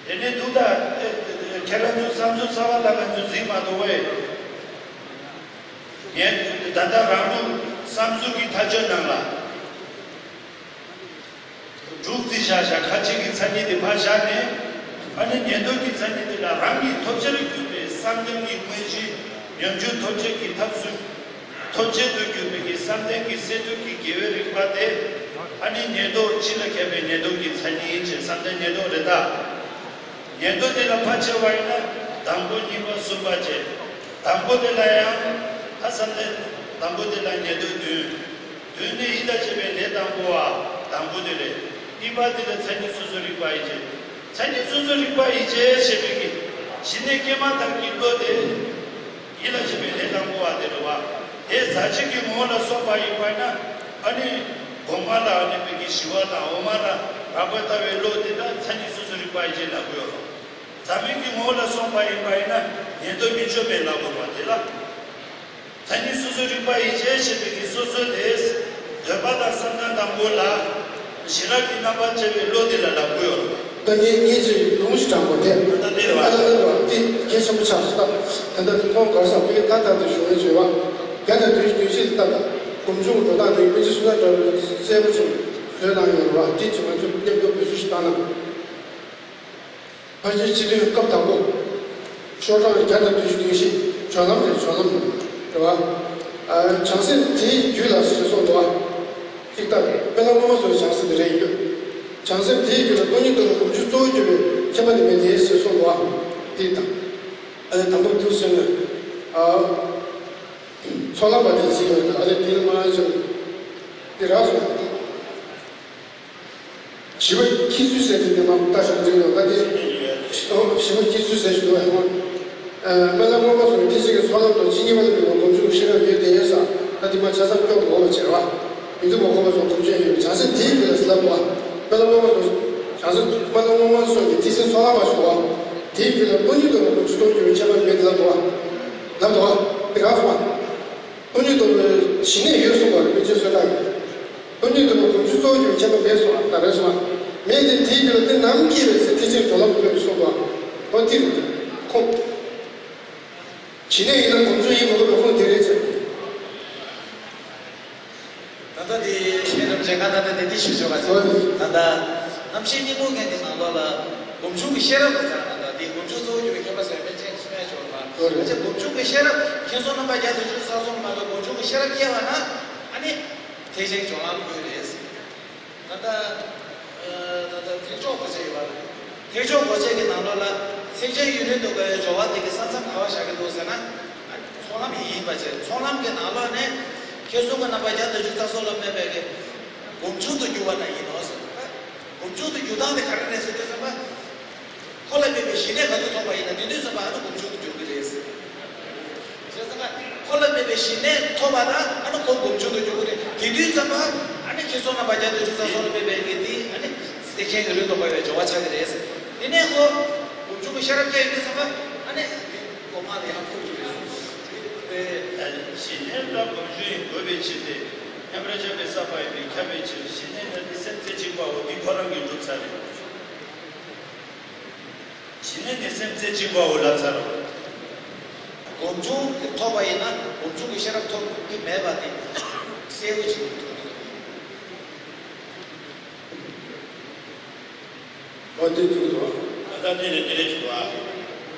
དེ་ནས་འདུག་ད། ཁྱེད་རང་ཚོའི་བསམ་ཚུལ་གསར་བ་ལ་ང་ཚོས་གཟིགས་མ་འདུག་བས། ངས་ད་ལྟ་རང་ལུགས་བསམ་ཚུལ་གྱི་ཐག་གཅོད་ནང་ལ། དྲུག་རྩིས་བཞག་བཞག་ཁ་ཅིག་གི་མཚན་ཉིད་དེ་ཕར་བཞག་ནས། ཨ་ནི་ཉན་ཐོས་ཀྱི་མཚན་ཉིད་དེ་ལ་རང་གི་ཐོབ་བྱར་གྱུར་པའི་བསམ་གཏན་གྱི་དངོས་གཞི་ཉམས་བཅོས་ཐོབ་བྱེད་ཀྱི་ཐབས་སུ། ཐོབ་བྱེད་དུ་གྱུར་པའི་གི་བསམ་གཏན་གྱི་སས་བསྡུས་ཀྱི་དགེ་བའི་རིག་པ་དེ། ཨ་ནི་ཉན་ཐོས་སྤྱི་ལ་ཁྱབ་པའི་ཉན་ཐོས་ཀྱི་མཚན་ཉིད་ཅེས་བསམ་གཏན་ཉན་ཐོས་རེད་ད། ཉན་ཐོས་དེ་ལ་ཕར་ཕྱེ་བ་ཡིན་ན་དང་པོ་གཉིས་པ་གསུམ་པ་བཅས། དང་པོ་དེ་ལ་ཡང་ཨ་བསམ་གཏན་དང་པོ་དེ་ལ་ཉན་ཐོས་བདུན། བདུན་ནི་ཡིད་ལ་བྱེད་པའི་ལས་དང་པོ་བ་དང་པོ་དེ་རེད། གཉིས་པ་དེ་ལ་མཚན་ཉིད་སོ་སོ་རིག་པ་ཡིད་བྱེད། མཚན་ཉིད་སོ་སོ་རིག་པ་ཡིད་བྱེད་ཞེས་པའི་གི་ཞི་གནས་སྐྱེས་མ་ཐག་གི་བློ་དེ། ཡིད་ལ་བྱེད་པའི་ལས་དང་པོ་བ་དེ་རེད་བ། དེ་ཟག་བཅས་ཀྱི་ངོ་བོ་ལ་སོགས་པ་ཡིན་པ་ན། ཨ་ནི་གོང་མ་ལ་ཨ་ནི་བོད་ཀྱི་ཞི་བ་དང་འོག་མ་ལ་རགས་པ་ལྟ་བའི་བློ་དེ་དག་མཚན་ཉིད་སོ་སོ་རིག་པ་ཡིད་བྱེད་ལབ་ཀྱི་ཡོད་རེད། འཛམ་གླིང་གི་ངོ་བོ་ལ་སོགས་པ་ཡིན་པ་ཡིན་ན་ཉན་ཐོས་མི་བཅོམ་པས་ལབ་དགོས་པ་དེ་ལ། མཚན་ཉིད་སོ་སོ་རིག་པ་ཡིད་བྱེད་ཞེས་པའི་གི་སོ་སོ་དེ། འདོད་པ་དང་བསམ་གཏན་དང་པོ་ལ། ཞི་རགས་ཀྱི་རྣམ་པར་འབྱེད་པའི་བློ་དེ་ལ་ལབ་དགོས་ཡོད་རེད། ད་ངས་ངས་ཅིག་ལུང་ཞིག་དྲངས་པ་དེ། ད་ལྟ་དེ་རེད་བ། ད་ལྟ་དེ་རེད་བ། དེ་གལ་ཆེན་པོ་ཆགས་སོང་། ད་ད་ལྟ་དེ་ཁོང་གར་སོང་བས་ད་ད་དེ་ཞུ་བའི་བརྗོད་བ། བརྒྱ་དང་བདུན་ཅུ་དོན་བཞི་ལ་ལྟ་ད། སྒོམ་བྱུང་འགྲོ་སྟངས་དེ་དཔེ་ཆ་སུ་ན་འདྲ་བའི་གསལ་པོ་ཅིག་བཟོས་གནང་ཡོད་རེད་བ། དེ་ཅིག་ང་ཚོས་མཉམ་དུ་བེད་སྤྱོད་ཞིག་བཏང་ན། ཕལ་ཆེར་སྤྱི་དོན་སྐབས་དང་པོ། ཤོག་གྲངས་བརྒྱ་དང་བདུན་ཅུ་དོན་བཞི། སྦྱོར་ལམ་རེད། སྦྱོར་ལམ་རེད་བ། ཨ། བྱང་སེམས་དེའི་རྒྱུད་ལ་ཞེས་གསུངས་འདུག་བ། ཅིག་ལྟ། དཔལ་ལྡན་དབུ་མ་སོགས་བྱང་སེམས་དེ་རེད་ཡོད། བྱང་སེམས་དེའི་རྒྱུད་ལ་སྟོང་ཉིད་རྟོགས་པའི་སྒོམ་རྒྱུ་གཙོ་བོར་གྱུར་པའི་མཁྱེན་པ་དེ་མེད་དེ་ཞེས་གསུངས་འདུག་བ། དེ་དང་། ཨ་ནི་དང་པོ་དུས་ཟེར་ན། ཨ། ཚོགས་ལམ་པ་དེ་ཟེར་ཡོད། ཨ་ནི་དེ་ལ་མ་ཟེར། དེ་རག་སོང་། ཞི་བ་སྐྱེ་ཚུལ་ཟེར་དེ་འདི་མ་ལྟ་ཞིག་འགྲིག་ཡོད་ད་དེ། ཞི་བ་སྐྱེ་ཚུལ་ཟེར་ཞིག་འདུག་བས། དཔལ་ལྡན་དབུ་མ་སོགས་ཐེག་ཆེན་གྱི་ཚོགས་ལམ་དང་ཇི་སྙེད་པ་ལ་དམིགས་པའི་སྒོམ་བྱུང་ཤེས་རབ་ཡོད་དེ་ཡོད་ས། ད་དེ་མ་ཆ་ཚང་སྐྱོང་དགོས་པ་བྱེད་ར་བ། མི་འདུག་པ་ཁོ་པ་སོགས་སྒོམ་བྱུང་ཡོད་པའི་བྱང་སེམས་དེའི་རྒྱུད་ལ་ཟེར་ལབ་པ། སྨོན་ལམ་སྔོན་མ་སོང་། བྱང་སེམས་སྨོན་ལམ་སྔོན་མ་སོང་གི་ཐེག་ཆེན་ཚོགས་ལམ་མ་བྱུང་བ། དེའི་རྒྱུད་ལ་སྟོང་ཉིད་རྟོགས་པའི་སྒོམ་ཆུང་རྫོགས་གྱུར་པའི་ཁྱད་པར་མེད་དེ་ལབ་འདུག་བ། ལབ་འདུག་བ། དེ་ག་སོང་བ། སྟོང་ཉིད་རྟོགས་པའི་ཞི་གནས་ཡོད་གསུངས་པ་རེད། པཎ་ཆེན་བསོད་ནམས་ཀྱིས། སྟོང་ཉིད་རྟོགས་པའི་སྒོམ་ཆུང་རྫོགས་གྱུར་པའི་ཁྱད་པར་མེད་གསུངས་པ་ད་རེད་སོང་བ། མེད་དེ་དེའི་རྒྱུད་ལ་དེ་ནམ་སྐྱེས་པའི་ཚེ་ཐེག་ཆེན་གྲོལ་ལམ་དུ་སླེབས་གསུངས་པ། འོ་དེ་རེད། ཁོ། ཞི་གནས་ཡིན་ན་སྒོམ་ཆུང་ཡིན་མི་དགོས་པའི་ཁུངས་དེ་རེད་ཅེས། ད་ལྟ་དེ་ཤེས་རབ་འཇལ་ཁ་ད་ལྟ་དེ་འདི་ཞུ་ཆོག་ག་ཚོད། ད་ལྟ་རྣམ་ཤེས་སྙིང་པོ་མཁན་དེ་ནང་ལོགས་ལ་སྒོམ་ཆུང་གི་ཤེས་རབ་ལ་ཚང་ན་ད་དེ་སྒོམ་ཆུང་གཙོ་བོ་གྱུར་པའི་མཁྱེན་པ་ཟེར་པཎ་ཆེན་གསུང་ཡ་ཆོག་ལ། ཨ་ཅེ་སྒོམ་ཆུང་གི་ཤེས་རབ་མཁྱེན་སོང་རྣམ་པ་བརྒྱད་དང་བཅུ་གསུམ་ལ་སྒོམ་ཆུང་གི་ཤེས་རབ་སྐྱེས་པ་ན་ཨ་ནི་ཐེག་ཆེན་སྦྱོར་ལམ་ཡོད་རེད། ད་ལྟ། ད་ལྟ་ཐེག་མཆོག་གོ་ཆ་ཡོད་པ་རེད། ཐེག་མཆོག་གོ་ཆ་གི་ནང་ལོགས་ལ་ཐེག་ཆེན་ཡུན་རིང་དུ་དགའ་བའི་སྦྱོར་བ་དེ་གི་ས་མཚམས་ག་བ་བཞག་གི་འདུག་ཟེར་ན། ཚོགས་ལམ་ཡིན་པ་བྱས་ཚོགས་ལམ་གི་ནང་ལོགས་ནས་མཁྱེན་སོང་གི་རྣམ་པ་བརྒྱད་དང་བཅུ་རྩ་གསུམ་ལ་སྨོད་པའི་གི་སྒོམ་ཆུང་དུ་གྱུར་པ་ན་ཡིན་ནོ་ཟེར། སྒོམ་ཆུང་དུ་གྱུར་སྟངས་དེ་ག་རེ་རེད་ཟེར་དུས་ཙམ་པ། ཁོ་ལ་མེད་པའི་ཞི་གནས་ག་དུས་ཐོབ་པ་ཡིན་ན་དེ་དུས་ཙམ་པ་ཨ་ནི་སྒོམ་ཆུང་དུ་འགྱུར་གྱི་རེད་ཟེར། བྱས་ཙང་ཁོ་ལ་མེད་པའི་ཞི་གནས་ཐོབ་པ་དང་ཨ་ནི་ཁོ་སྒོམ་ཆུང་དུ་འགྱུར་གྱི་རེད། དེ་དུས་ཙམ་པ་ཨ་ནི་མཁྱེན་སོང་རྣམ་པ་བརྒྱད་དང་བཅུ་རྩ་གསུམ་ལ་སྨོད་པའི་གི་དེ་ཨ་ནི་ཐེག་ཆེན་ཡུན་རིང་དུ་དགའ་བའི་སྦྱོར་བ་ཆགས་ཀྱི་རེད་ཟེར། དེ་ནས་ཁོ་སྒོམ་ཆུང་གི་ཤེས་རབ་སྐྱེ་ཡོང་དུས་ཙམ་པ་ཨ་ནི་སྒོམ་ལམ་ལ་ཡང་འཁོར་གྱི་རེད་ཟེར། ཞི་གནས་དང་སྒོམ་ཆུང་ཡིན་དགོས་པའི་ཕྱིར་ཏེ། མཉམ་པར་བཞག་པའི་ས་པ་ཡིན་པས་ཁྱབ་པའི་ཕྱིར། ཞི་གནས་ནི་སེམས་རྩེ་གཅིག་པའོ། འདི་ཁོ་རང་གིས་གྲུབ་ཚར་རེད། ཞི་གནས་ནི་སེམས་རྩེ་གཅིག་པའོ་ལབ་ཚར་རོ། སྒོམ་ཆུང་གི་ཐོབ་པ་ཡིན་ན་སྒོམ་ཆུང་གི་ཤེས་རབ་ཐོབ་ཀྱི་མེད་པ་དེ་གསལ་པོ་ཅིག་ཐོབ་ཀྱི་འདུག་འོ་དེ་འདུག་འདུག་ད་ལྟ་དེ་ནས་དེ་ལས་ཀྱི་འདུག་ཨ།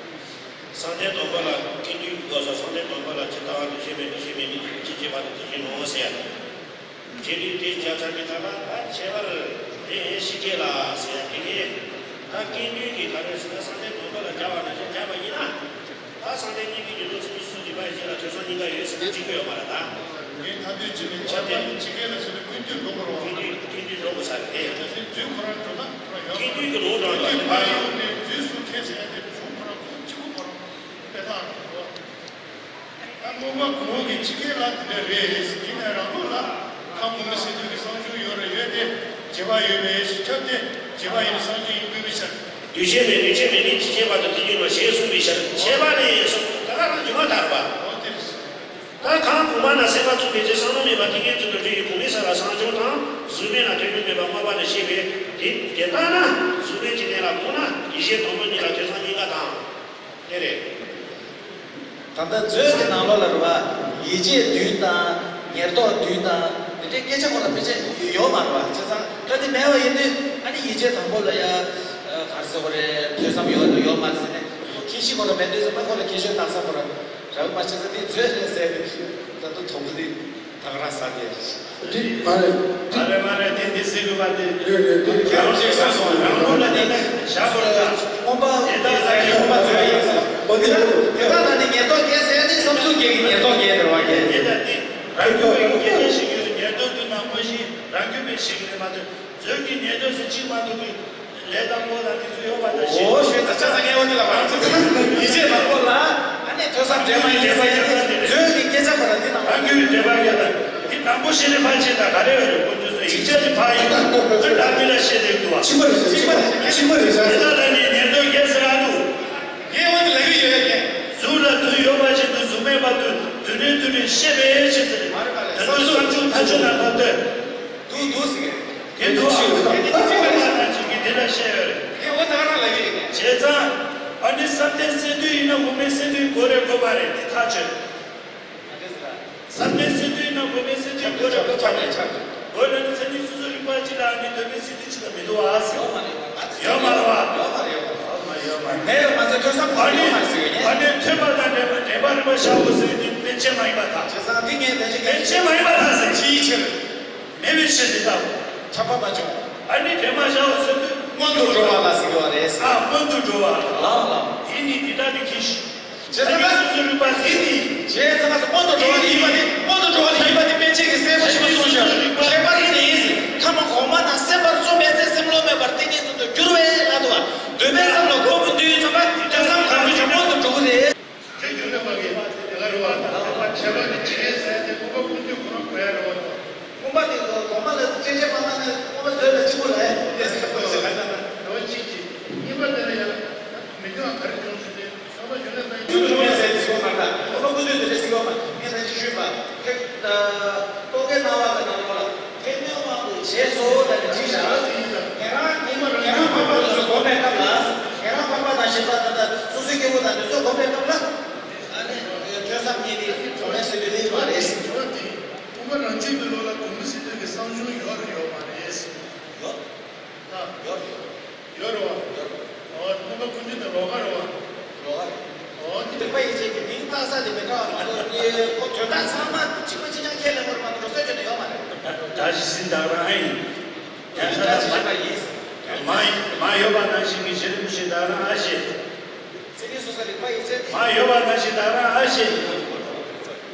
བསམ་གཏན་སྡོམ་པ་ལ་སྐྱེ་དུས་ཀྱི་སྐབས་སུ་བསམ་གཏན་སྡོམ་པ་ལ་ཇི་ལྟ་བ་དུ་ཤེས་མེད་དུ་ཤེས་མེད་མི་དུ་ཅི་བྱེད་པ་དུ་དེ་བཞིན་ནོ་ཟེར་ཡ། དེ་ནི་དེ་བྱ་ཚར་གྱི་ཐ་ན་ད་ཁྱད་པར་དེ་ཡིན་ཤེས་སྐྱེ་ལ་ཟེར་ཡ་དེ་གས། ད་སྐྱེ་དུས་ཀྱི་ག་རེ་ཟེར་ན་བསམ་གཏན་སྡོམ་པ་ལ་སྦྱར་བ་ནང་བཞིན་སྦྱར་བ་ཡིན་ན། ད་བསམ་གཏན་སྙིང་པོའི་ཉན་ཐོས་ཚུལ་གྱི་སུ་རིག་པ་ཡི་ཆོས་ལ་ཐོས་བསམ་སྙིང་ག་ཡོད་ཟེར་ན་འགྲིག་གི་ཡོད་མ་རེད་ད། ངས་ད་དུས་ཇི་མི་ཆ་དེ་ཇི་སྐད་ལ་ཟེར་ན་ཀུན་བཏུས་འགྲོ་དགོས་རེད་བ། ཀུན་བཏུས་ཀུན་བཏུས་འགྲོ་དགོས་ས་རེད་དེ། ད་དེ་རྫུན་ཁོ་རང་འགྲོ་ན་ཁོ་རང་ཡོང་། ཀུན་བཏུས་ཀྱི་ལུགས་འགྲོ་ཡོད་རེད། ཕར་ཡོང་ནས་རྫུན་གསུང་མཁན་ཟེར་ཡ་དེ་གཞུང་ཁོ་རང་ཁོ་གཅིག་པུ་ཁོ་རང་དཔེ་རྟགས་རེད་བ། ད་སྔོན་མ་གོང་འོག་གི་སྤྱི་སྐད་ལ་དེ་འདྲ་རེད། ཡིན་ནའི་རང་ལུགས་ལ་ཁམས་གོང་མ་སེ་འབྲས་ཀྱི་གསང་གཞུང་ཡོད་རེད། ཡོད་དེ་རྗེས་དཔག་ཡོད་པའི་ཕྱིར་ཁྱབ་སྟེ་རྗེས་དཔག་ཡིན་གསང་གཞུང་ཡིན་དགོས་པའི་ཕྱིར། འདུས་བྱས་མེད་འདུས་བྱས་མེད་ནི་ཇི་སྐད་བར་དུ་དེ་ཉིད་ནོ་ཞེས་གསུངས་པའི་ཕྱིར་ཁྱད་པར་ནི་ཡིན་གསུངས། ད་ག་རང་རྒྱུ་མ་ཐར་པ། འོ་དེ་རེད། ད་གང་གོང་མ་ན་སེམས་པ་བཙུགས་པའི་ཚེ་བསམ་བློ་མེད་པ་ཏིང་ངེ་འཛིན་དུ་འགྲོ་ཡི་གོང་མའི་ས་ལ་བསམ་བྱུང་དང་གཟུགས་མེད་ན་ཐོས་བསམ་མེད་པ་སྔོན་པ་ནས་ཤེས་པས་དེ་དེ་ལྟ་ན་གཟུགས་མེད་ཀྱི་གནས་ལ་དགོངས་ན་ཡིད་བྱེད་དང་པོ་གཉིས་ལ་ཐོས་བསམ་གཉིས་ཀ་དང་། དེ་རེད། ད་ལྟ་མཛོད་ཀྱི་ནང་ལོགས་ལ་རེད་བ། ཡིད་བྱེད་བདུན་དང་ཉེར་བསྡོགས་བདུན་དང་དེ་འདྲའི་སྐད་ཆ་ཁོ་ན་ཕལ་ཆེར་ཡོད་མ་རེད་བ། བྱས་ཙང་ད་དེ་མེད་པ་ཡིན་དུས་ཨ་ནི་ཡིད་བྱེད་དང་པོ་ལ་ཡ་ག་རེ་ཟེར་དགོས་རེད། ཐོས་བསམ་ཡོད་ཡོད་མ་རེད་ཟེར་ནས་ཁྱད་གཞི་ཁོ་ན་མེད་དུས་ཙམ་པ་ཁོ་ལ་ཁྱད་ཆོས་བཏགས་ས་ཁོ་ར་རག་མ་བྱས་ཙང་དེ་མཛོད་རེད་ཟེར་ནས་ད་དུང་དོགས་པ་དེ། ད་ག་རང་ས་དེ། འདི་མ་རེད། མ་རེད་མ་རེད། དེ་འདི་ཟེར་དགོས་པ་དེ། རེད་རེད། དེ་རྒྱལ་རབས་ཤིག་ས་སོང་། རང་ལུགས་ལ་དེ་ནས་བཞག་དགོས་རེད་ད། སྔོན་པ་དེ་ལྟ་ས་ཡིན། སྔོན་པ་ཚོས་ཡིན་ཟེར། འོ་དེ་རེད། དེ་དག་ལ་ནི་ཉེར་བསྡོགས་བརྒྱད་ཟེར་ནི་བསམ་གཟུགས་བརྒྱད་ཀྱི་ཉེར་བསྡོགས་བརྒྱད་དེ་རེད་བ། བརྒྱད། དེ་ལྟ་དེ་རང་རྒྱུད་པའི་སྐད་ཆ་ཞིག་ཡོད། ཉེར་བསྡོགས་དུ་ནང་པ་ཞིག་རང་རྒྱུད་པའི་ཞིག་རེད་མ་གཏོགས་མཛོད་ཀྱི་ཉེར་བསྡོགས་སུ་གཅིག་མ་གཏོགས་ཀྱི། ལས་དང་པོ་ལ་དེ་ཚོ་ཡོད་པ་དང་ཤེས། འོ་ཤེས་ཙང་ཆ་ཚང་ངས་འོ་དེ་ལ་གང་ཅི་ཟེར་ན་ཡིད་ཆེས་དང་པོ་ལ་ཨ་ནི་ཐོས་བསམ་འདྲེས་མ་ཡིན་ཟེར་ཡ་དེ་མཛོད་ཀྱི་སྐད་ཆ་ཁོ་ར་འདི་ནང་། རང་རྒྱུད་དེ་བ་ཡོད་དང་དེ་དང་པོ་ཤེས་ནས་ཕར་ཕྱིན་དང་ག་རེ་ཡོད་རེད། ཁོ་ཚོས་ཡིག་ཆ་དེ་ཕར་ཡོད་ཁོ་ད་མི་ལ་ཤེས་དེ་འདུག་བ། ཕྱི་མ་རེད་ཟེར། ཕྱི་མ་རེད་ཟེར། དེ་དག་ལ་ནི་ཉེར་བསྡོགས་བརྒྱད་ཟེར་ཨ་འདུག་ངས་འོ་དེ་ལབ་ཀྱི་ཡོད་ཡ་ཀྱེ། གཟུགས་ལ་དུས་ཡོད་པ་བཞིན་དུ་གཟུགས་མེད་པར་དུ་དུས་རེ་དུས་རེ་ཤེས་པའི་ཕྱིར་ཟེར། མ་རེད་མ་རེད། དེ་ཚོ་བསམ་བྱུང་ཐག་ཆོད་ན་བར་དུ། དུ་དུ་ཟེར། དེ་དུ་ཨ། དེ་དེ་དེ་དེ་དེ་ལ་ཤེས་ཡོད་རེད། དེ་འོ་ད་ག་རང་ལབ་ཀྱི་རེད། བྱས་ཙང་ཨ་ནི་བསམ་གཏན་སེལ་དུས་ཡིན་ན་དབུ་མའི་སེལ་དུས་དགོས་རེད་དགོས་པ་རེད། དེ་ཐག་ཆོད། བསམ་གཏན་སེལ་དུས་ཡིན་ན་དབུ་མའི་སེལ་དུས་དགོས་རེད་དགོས་པ་རེད། དགོས་རེད་ནི་མཚན་ཉིད་སོ་སོའི་རིག་པ་གཅིག་ལ་ཨ་ནི་དོན་མེད་སེལ་དུས་གཅིག་ལ་མི་འདུག་ཨ་ཟེར། ཡོད་མ་རེད་བ། ཡོད་མ་རེད་ཡོད་མ་རེད། ཡོད་མ་ཡོད་མ་རེད། མེད་ཡོད་མ་ཚད་ཐོས་བསམ་གོ་ཡོད་མ་རེད་ཟེར་ཡོད་ཉེ། ཨ་ནི་ཐོས་པ་དང་འདྲེས་པ་འདྲེས་པ་རིག་པ་ཤར་འོང་ཟེར་ཡོད་དུས་དཔེ་ཅན་མ་ཡིན་པ་དང་། བྱས་ཙང་འདི་ངས་དེ་བཞིན་དཔེ་ཅན་མ་ཡིན་པ་དང་ཟེར། ཅིའི་ཕྱིར། མེད་པའི་ཕྱིར་འདི་ལྟ་བུ། ཁྱབ་པ་མ་བྱུང་། ཨ་ནི་དེ་མ་བྱའོ་ཟེར་དུས། སྔོན་དུ་འགྲོ་བ་ལ་ཟེར་གྱི་བ་རེད། ཨ་སྔོན་དུ་འགྲོ་བ། ལགས་ལགས། དེ་ནི་འདི་ལྟ་བུའི་ཁྱི་ཞིག་བྱས་ཙང་སོ་སོའི་རིག་པ་དེ་ནི། བྱས་ཙང་སྔོན་དུ་འགྲོ་བ་ཡིན་པ་དེ་སྔོན་དུ་འགྲོ་བ་ཡིན་པ་དེ་དཔེ་ཅན་གྱི་སྲས་པོ་ཞིག་གསུངས་ཤག་ཁྱད་པར་ཡིན་ནི་ཡིན་ཟེར། ཁམས་གོང་མ་དང་སེམས་པར་རྩོམ་པའི་ཚེ་སེམས་ལོག་མེད་པར་ཏིང་ངེ་འཛིན་དུ་འགྱུར་བས་ལབ་འདུག་བ། འདོད་པའི་ཙམ་ལ་གོ་དགོས་དུས་ཙམ་པ་ཐོས་བསམ་གང་འགྲོ་ཞིང་སྔོན་དུ་འགྲོ་གི་རེད། ཆོས་བརྒྱུད་ལས་མ་གི་དེ་ག་རེ་བ་དང་ཁྱད་པར་གྱི་ཆེ་ཟེར་ཏེ་སྐུ་པ་ཀུན་འདུས་ཁོ་རང་གོ་ཡ་རེ་བ་དང་། སྔོན་མ་དེ་ཚོ་གོང་མ་ལ་སྐྱེ་ཆེན་མ་གནང་ནས་སྔོན་མ་བཟོས་ལ་གཅིག་པུ་ལ་ཨེ། ལོ་གོ་མེད་སྟོབས་ལ། ཨ་ནི་ཐོས་བསམ་གཉིས་ནི་གྲོང་ནས་སྲིད་པའི་གླིང་མ་རེད། དེ་ནི་ཐོས་བསམ་དེ་ཀུན་དགའ་རང་བྱུང་གི་བློ་ལ་དགོངས་པ་སྲིད་དོན་གྱི་བསམ་བྱུང་ཡོད་རེད་ཡོད་མ་རེད། ཡོད། ཡོད་རེད། ཡོད་རེད་བ། ཡོད་རེད། ཨོ་སྟོན་པ་ཀུན་འདུས་དང་ལོགས་ཀ་རེད་བ། ལོགས་ཀ་རེད། ཨོ་དེ་རིག་པ་ཡིད་བྱེད་ཀྱི་མིང་བཏགས་ས་དེ་མི་འདྲ་བ་མ་གཏོགས་ཁོ་དོན་དག་ཚང་མ་གཅིག་པ་གཅིག་རྐྱང་ཁས་ལེན་དགོས་རེད་མ་གཏོགས་རོ་སོལ་བྱས་ནས་ཡོད་མ་རེད། ད་ད་ཇི་སྲིད་བདག་རང་ཨེ་ཡིན། ཡང་ད་ད་ད་ཞེས་པ་ཡིན། མ་མ་ཡོད་པ་ནང་བཞིན་གྱི་རྗེ་རིན་པོ་ཆེ་བདག་རང་ཨ་ཞེས། སེམས་ཉིད་སོ་སོ་རིག་པ་ཡིན་ཚེ། མ་ཡོད་པ་ནང་བཞིན་བདག་རང་ཨ་ཞེས།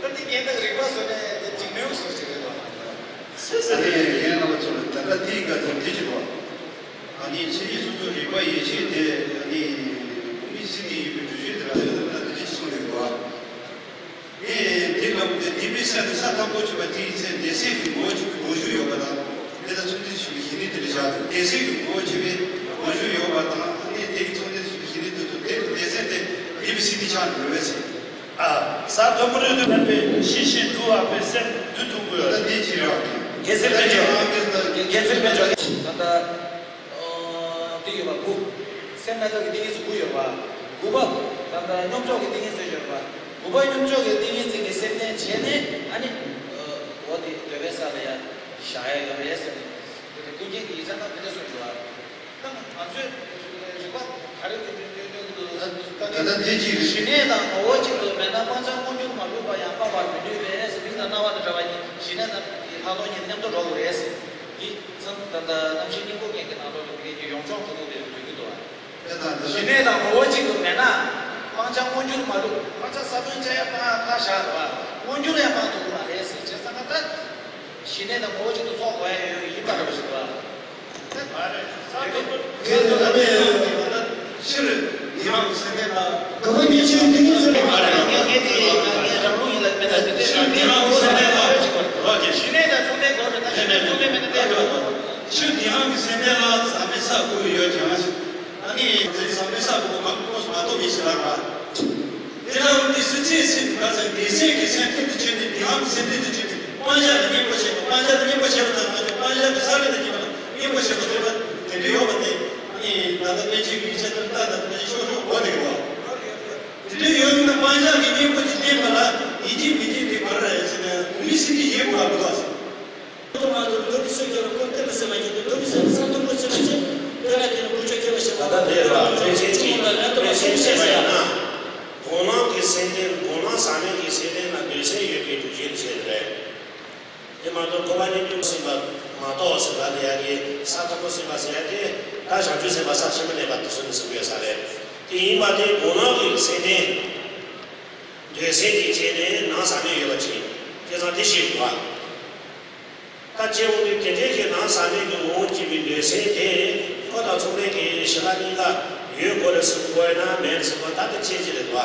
ད་འདི་ངས་ད་རིག་པ་སོ་ནས་དེ་འཇིགས་སྣང་སོ་ཞིག་རེད་དོ། སེ་ས་ནས་ངས་རྣམ་པ་ཚོ་ལ་ད་ལྟ་འདིའི་སྐབས་དུ་འདི་ཅི་གོ། ཨ་ནི་སེམས་ཉིད་སོ་སོ་རིག་པ་ཡིད་བྱེད་དེ་ཨ་ནི་བུད་མེད་སྲིད་དེ་ཡིན་པའི་འགྲུལ་བཞུད་དེ་ལ་ཡོད་ན་འདི་ཅི་གསུངས་རེད་གོ། ངས་འདི་ལབ་སྟེ་འདི་མི་སེམས་ནི་ས་ཐག་པོ་ཆོད་པ་དེའི་ཚེ་སྡེ་ཚན་གྱི་ངོ་བོ་ཆོད་པའི་དགོངས་ཞུ་ཡོད་པ་དང་། དེ་ལ་ཚོགས་འདུ་ཞུ་བའི་གཞི་ནི་དེ་འདྲ་བཞག་འདུག་སྡེ་ཚན་གྱི་ངོ་བོ་ཆོད་པའི་དགོངས་ཞུ་ཡོད་པ་དང་ཨ་ནི་དེ་གི་ཚོགས་འདུ་ཞུ་བའི་གཞི་ནི་དེ་ཚོ་དེ་སྡེ་ཚན་དེ་འདི་མི་སྲིད་དེ་ཆགས་འགྲོ་བས་ཟེར། ཨ། ས་མཐོན་པོ་རི་དུ་ལྷུང་བའི་ཤིང་བཞིན་དུ་བབ་པའི་སེམས་འདུལ་ཐུབ་དགོས། ད་འདི་ཅི་རེད་བ། རྒྱལ་སྲས་དཔལ་འབྱོར། རྒྱལ་སྲས་དཔལ་འབྱོར། ད་ལྟ། ཨོ། འདི་ཡོད་པ་དགུ། སེམས་རྣམ་དག་གི་ཏིང་ངེ་འཛིན་དགུ་ཡོད་པ། དགུ་པ། ད་ལྟ་སྙོམས་འཇུག་གི་ཏིང་ངེ་འཛིན་ཡོད་པ། དགུ་པ་སྙོམས་འཇུག་གི་ཏིང་ངེ་འཛིན་གྱི་སེམས་གནས་བྱས་ནས་ཨ་ནི། ཨོ་དེ་འདོད་པའི་ས་ལ་ཡ་བཞག་ཡ་ཡོད་རེད་ཟེར་ནས། དེ་ནས་ཀུན་མཁྱེན་གྱི་ཡིག་ཆ་ནང་དེ་འདྲ་གསུངས་འདུག་བ། ད་ང་ཚོས་རིག་པ་ག་རེ་གི་ད་ལྟ་དེ་གཅིག་རེད། ཞི་གནས་དང་ངོ་བོ་གཅིག་ཏུ་མེད་ན་སྤང་བྱ་དངོས་འགྱུར་མ་ལུས་པ་ཡང་སྤང་བར་མི་ནུས་པས་མིག་དང་རྣ་བ་དང་བྲལ་བ་གཉིས་ཞི་གནས་དང་ལྷག་མཐོང་གཉིས་མཉམ་དུ་འགྲོ་དགོས་རེད། འདི་ཚང་ད་ལྟ་རྣམ་ཤེས་སྙིང་པོ་མཁན་གྱི་ནང་ལོགས་ལ་དེ་གའི་ཡོངས་རྫོགས་གྲུབ་པའི་འདོད་རྒྱུ་འདུག་བ། དེ་དང་དེ་ཞི་གནས་དང་ངོ་བོ་གཅིག་ཏུ་མེད་ན། སྤང་བྱ་དངོས་འགྱུར་མ་ལུས། སྤང་བྱ་ས་བོན་ཆ་ཡ་སྤང་ཁ་བཞག་རེད་བ། དངོས་འགྱུར་ཡང་སྤང་ཐུབ་ཀྱི་མ་རེད་ཟེར་བྱས་ཙང་ཀ་ད། ཞི་གནས་དང་ངོ་བོ་གཅིག་ཏུ་ཚོགས་དགོས་ཡ་ཡོད་ཡིན་པ་འདྲ་པོ་ཞིག་རེད་བ། མ་རེད། ས་མཐོན་པོ། ངས་ད་ལྟ་ནས་ད་ལྟ་ཕྱིར་ཉི་མ་གི་སེམས་ལྡན་ལ། དགོས་པ་ཉིད་ཆེན་འདི་ཉིད་ཟེར་བ་མ་རེད། ངས་ངས་དེ་ངས་རང་ལུགས་ཡིན་ལ་མེད་ད་དེ་འདྲའི་ཕྱིར་ཉི་མ་གི་སེམས་ལྡན་ལ། ཞི་གནས་དང་ཚོགས་ལྡན་དགོས་རེད་ད་ཞི་གནས་ཚོགས་ལྡན་མེད་ན་བསྡད་འགྲོ། ཕྱིར་ཉི་མ་གི་སེམས་ལྡན་ལ་ཟག་མེད་ས་དགུ་ཡོད་ཀྱང་ཨ་ནི་ཟག་མེད་ས་དགུ་གང་གོང་སུ་མ་གཏོགས་མི་ཞིག་ལ་ར། དེ་ལ་འོན་ཏེ་སྲིད་ཆེན་སྲིད་ག་ཚད་སྡེ་ཚན་གྱི་སེམས་ཐིམ་དུ་བྱས་ནས་དེའང་སེམས་ཐིམ་དུ་བྱས་ནས་སྤང་བྱ་ལ་གཉེན་པོ་བྱེད་པ། སྤང་བྱ་ལ་གཉེན་པོ་བྱེད་པ་དང་ང་ཚོས་སྤང་བྱ་གི་ས་རིམ་དང་བརྒྱུད་པ་ལ་གཉེན་པོ་བྱེད་པ་དེ་ལ་དེ་འདྲ་ཡོད་པ་དེ་ནི་ད་ལྟ་པཎ་ཆེན་གྱི་ཡིག་ཆ་དེར་ལྟ་དང་དེ་ཤོག་ཤོག་གོ་དེ་ཡོད་པ། དེ་འདྲ་ཡོད་ན་སྤང་བྱ་གི་གཉེན་པོ་དེ་བསྟེན་པ་ལ་ཡིན་གཅིག་མིན་གཅིག་དེ་ག་རེ་རེད་ཟེར་ན་བུད་མེད་སྲིད་དེ་ཡིན་དགོས་པ་འདུག་ག་ཟེར། མ་གཏོགས་འདོད་པའི་སེམས་ཀྱང་ཁོ་བསྟན་པ་སེམས་མ་བྱེད་དེ་འདོད་པའི་སེམས་ས་མཐོན་པོ་ཆེ་བ་ཆེ། དེ་ལ་དེ་ནི་ཀུན་སྤྱོད་སྐྱེ་བ་ཞེས་པ་ད་ལྟ་དེ་ལ་དོན་ཆེན་གྱི་དོན་ཆེན་བཤད་ཡ་ན། དགོངས་ལམ་གྱི་སེམས་ལྡན་དགོངས་ལམ་ཟག་མེད་ཀྱི་སེམས་ལྡན་ལ་འདོད་སེམས་ཡོད་པའི་གྲུབ་ཆེན་ཞེས་རེད། དེ་མ་གཏོགས་གོ་བ་ཉིད་དུ་སེམས་པ་མ་གཏོགས་ཟེར་བ་དེ་ཡ་གི་ས་མཐོན་པོ་སེམས་པ་ཟེར་ཡ་དེ་ད་བྱང་ཆུབ་སེམས་དཔའ་ས་ཆེན་པོ་གནས་པ་དེ་ཚོ་ནི་ཟེར་གྱི་ཡོད་ས་རེད། དེ་ཡིན་པ་དེ་དགོངས་ལམ་གྱི་སེམས་ལྡན། འདོད་སེམས་ཀྱི་རྗེས་ནས་ནང་ཟག་མེད་ཡོད་པ་ཅིག་དེ་ཙང་དེ་ཤེས་དགོས་པ། ད་སྐྱེ་བོ་འདི་དེ་འདྲའི་གི་ནང་ཟག་མེད་ཀྱི་ངོ་བོ་སྐྱེས་པའི་འདོད་སེམས་དེ་ཁོ་དང་མཚུངས་ལྡན་གྱི་ཞི་ལྷག་གཉིས་ཀ་ཡོད་དགོས་རེད་ཟེར་དགོས་ན་མེད་རེད་ཟེར་དགོས་ད་དེ་ཁྱད་ཅི་རེད་དོ།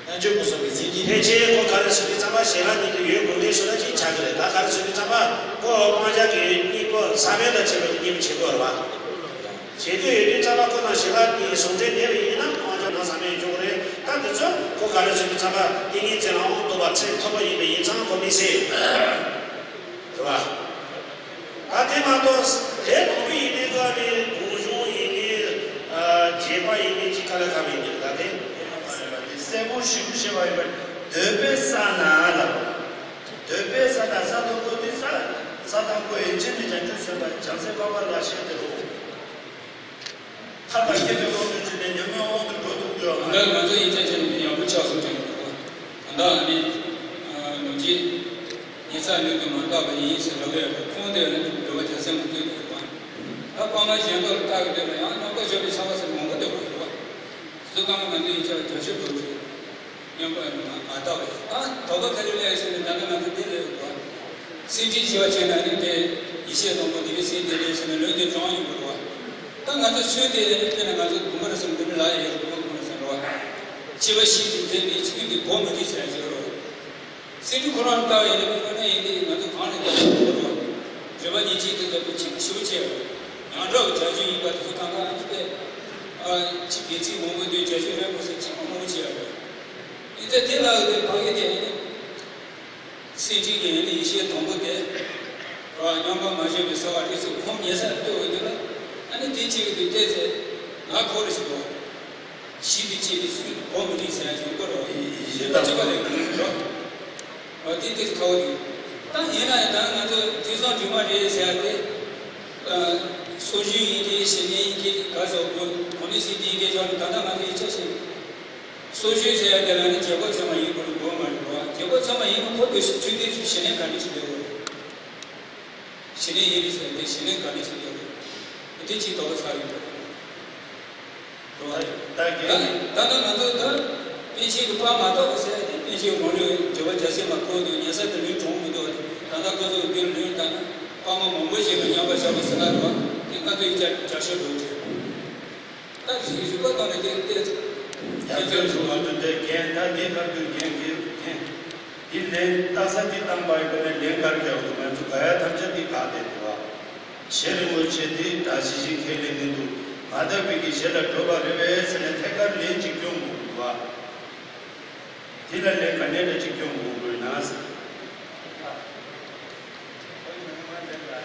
རྣལ་འབྱོར་སྐུ་གསུམ་གྱི་མཚན་ཉིད། ཕལ་ཆེར་ཁོ་ག་རེ་ཟེར་དུས་ཙམ་པ་ཞི་ལྷག་གཉིས་ཀ་ཡོད་དགོས་ངེས་སུ་ལ་ཅིག་ཆགས་ཀྱི་རེད། ད་ག་རེ་ཟེར་དུས་ཙམ་པ་ཁོ་སྤང་བྱ་གི་གཉེན་པོ་ཟག་མེད་དང་བཅས་པ་གི་གཉེན་པོ་བྱེད་དགོས་རེད་བ། བྱེད་དུས་ཡོད་དུས་ཙམ་པ་ཁོ་དང་ཞི་ལྷག་གཉིས་ཟུང་འབྲེལ་གནས་པ་ཡིན་ན་སྤང་བྱ་ནང་ཟག་མེད་ཡིན་འགྲོ་གི་རེད། ད་འདི་ཚོ་ཁོ་ག་རེ་ཟེར་དུས་ཙམ་པ་ཏིང་ངེ་འཛིན་ལ་དབང་ཐོབ་པ་ཚད་མཐོ་པོ་ཡིན་པ་ཡིན་ཙང་ཁོ་མི་སྲིད། རེད་བ། ད་དེ་མ་གཏོགས་དེ་དང་པོ་ཡིན་ནའི་ཀ་ནི་གོང་བྱུང་ཡིན་ནའི་རྗེས་དཔག་ཡིན་ནའི་ཅི་ག་ལ་ག་མིན་གྱི་ད་དེ། དེ་གསལ་པོ་ཞིབ་པོ་བཤད་པ་ཡིན་པ་འདོད་པའི་ས་ན་ལ། འདོད་པའི་ས་དང་ས་དང་པོ་དེ་ས། ས་དང་པོ་ཡན་ཆད་ནི་བྱང་ཆུབ་སེམས་དཔའ་བྱང་སེམས་དཔའ་ལ་བཤད་དེ་རུ། ཐར་པ་སྐྱེ་བའི་དབང་དུ་བྱས་ནས་ཉོན་མོངས་དབང་དུ་འགྲོ་ཐུབ་ཀྱི་ཡོད་ལ། ད་ལྟ་ང་ཚོ་ཡིག་ཆ་བྱས་ནས་ཡག་པོ་ཆགས་སོང་ཅན་ཡོད་ལ། ད་ལྟ་ནི་ལོ་རྒྱུས་ཉེ་ས་ལུས་དུ་མ་བཏགས་པ་ཡིན་ཟེར་ལབ་ཡོད་ལ་ཁོང་དེ་ལ་འགྲོ་བ་བྱ་སེམས་མ་ཐུབ་ཀྱི་ཡོད་ལ། ད་ཕ་མ་གཞན་དག་ལ་བལྟ་གི་དེ་ལ་ཡང་རྣམ་དཀར་ཞབས་པའི་ས་བ་ཟེར་མང་པོ་འདུག་པ་ཡོད་པ། སུ་གང་ང་ཚོ་ཡིག་ཆ་བརྒྱ་ཆ་བདུན་ཅུ། མཉམ་པ་ཡང་མ་བརྟག་པས། ད་དོ་ག་ཁ་ལེ་ལེ་ཟེར་ནས་ད་ནི་ང་ཚོ་འདི་ལས་འགྲོ་བ། སེམས་ཅན་ཞི་བ་བྱས་ན་ནི་དེ་ཡེ་ཤེས་སྟོང་པ་འདི་ལས་སེམས་འདི་ལས་ཟེར་ནས་ལུང་འདི་དྲངས་ཡོང་དགོས་རེད་བ། ད་ང་ཚོ་སུས་དེ་ཡིན་ནི་དཔེར་ན་ང་ཚོ་དགོན་པ་རེ་ཟེར་འདི་ནི་ལ་ཡོད་དགོན་པ་དགོན་པ་རེ་ཟེར་རེད་བ། ཤི་བ་ཤི་དེ་དེ་ནི་ཚིག་འདི་གོ་མི་འདི་ཟེར་ཡ་ཞིག་རེད་བ། སེམས་ཅན་ཁོ་རང་ལྟ་བ་ཡིན་ནི་དཔེར་ན་ཡིན་དེ་ང་ཚོ་གང་ནས་ལྟ་ཡོང་དགོས་རེད་བ། རེ་བ་ཉིད་ཅིག་དེ་ལྟ་བུ་ཅིག་ཞི་བ་བྱས་རེད། ཡང་འདྲ་བ་བྱ་རྒྱུ་ཡིན་པ་དེ་ཚོ་གང་ག་ཨ་ནི་དཔེ། ཨ་ཅིག་དགེ་ཚིག་མང་པོ་འདོན་བྱ་རྒྱུ་རེད་མ་ཟད་ཅིག་མང་པོ་བྱས་རེད། ཨི་ཙི་དེ་ལ་དེ་བག་ཡོད་དེ་ཨ་ནི། སེམས་ཅན་གྱི་ཨ་ནི་ཡེ་ཤེས་དང་པོ་དེ། ར་མཉམ་པ་མ་བྱས་པའི་ས་བ་རིགས་སུ་ཁོང་ཉེ་སར་ལྟོས་འོས་དེ་ལ། ཨ་ནི་དེ་གཅིག་གི་དེ་བལྟས་ཚེ། ང་ཁོ་རེ་ཞིག་འོ། གཞི་དེ་བྱས་ཏེ་སུས་གོ་མི་ནུས་ཟེར་ཡ་ཅིག་ཡོད་ཀྱི་རེད་བ། གཞི་ལ་གཅིག་པ་ལས་ཀྱི་རེད་བ། དེ་དེ་ཁག་པོ་རེད། ད་ཡིན་ན་ཡང་ད་ང་ཚོ་དུས་བཟང་སྒྲོལ་མ་རེད་ཟེར་ཡ་དེ། སོ་བཞིན་ཡིན་གྱི་ཞི་གནས་ཡིན་གྱི་ག་ཟེར་གོ་གོ་ནི་སྲིད་དེ་ཡིན་གྱི་ཡོད་ནི། ད་ལྟ་ང་ཚོ་ཡིག་ཆ་ཞིག་སོ་བཞིན་ཟེར་ཡ་དེ་ལ་ནི་རྒྱལ་པོ་ཚད་མ་ཡིན་དགོས་ནི་དགོས་མ་རེད་བ། རྒྱལ་པོ་ཚད་མ་ཡིན་ནི་ཁོ་དེ་ཚུལ་དེ་ཞི་གནས་ག་འདྲ་ཞིག་ཡོད་རེད། ཞི་གནས་ཡིན་ཟེར་ཏེ་ཞི་གནས་ག་འདྲ་ཞིག་ཡོད་རེད། དེ་གཅིག་དོགས་པ་ཚ་ཡོད་རེད། རེད་བ། ད་ག་ད་ད་ལྟ་ང་ཚོ་ད་པཎ་ཆེན་གྱི་དཔལ་མ་དག་པ་ཟེར་ཏེ་པཎ་ཆེན་གྱི་དགུང་ལོ་བརྒྱད་པ་རྒྱལ་སྲས་མ་ཁོ་དུ་ཉེ་ས་དེ་ལོས་གྲོངས་མི་འདུག་བ། ད་ལྟ་ཁོ་ཚོ་འདིར་ལོས་ད་ན་དཔལ་མ་མང་པོ་ཞིག་ལ་མཉམ་པར་བཞག་པ་ཟེར་ན་རེད་བ། དེ་ང་ཚོ་ཡིག་ཆ་རྒྱ་ཤོད་འགྲོ་གི་རེད། ད་རིག་རིག་པ་སྟོང་ནས་དེ་དེ་རྒྱ་ཆེར་བྱུང་བ་དེ་འདྲའི་རྒན་ད་དེ་ཁ་ཐུག་རྒན་དགེ་རྒན་དེ་ལན་ལྟ་ས་དེ་བཏང་པ་ཡིན་པ་ནས་ལན་ག་རེ་རྒྱག་དགོས། ང་ཚོ་ག་ཡ་ཐམས་ཅད་དེ་ག་དེ་འདུག་བ། ཞེ་རིན་པོ་ཆེ་དེ་གྲྭ་ཞིག་ཞིག་ཁས་ལེན་གྱི་འདུག་མ་དག་པའི་གི་ཞེ་ལ་གྲོལ་བ་རེད་པས་ཟེར་ནས་ཐད་ཀར་ལན་གཅིག་སྐྱོན་དགོས་འདུག་བ། དེ་ལ་ལན་ག་ནས་ལ་གཅིག་སྐྱོན་དགོས་དགོས་ན་ཟེར།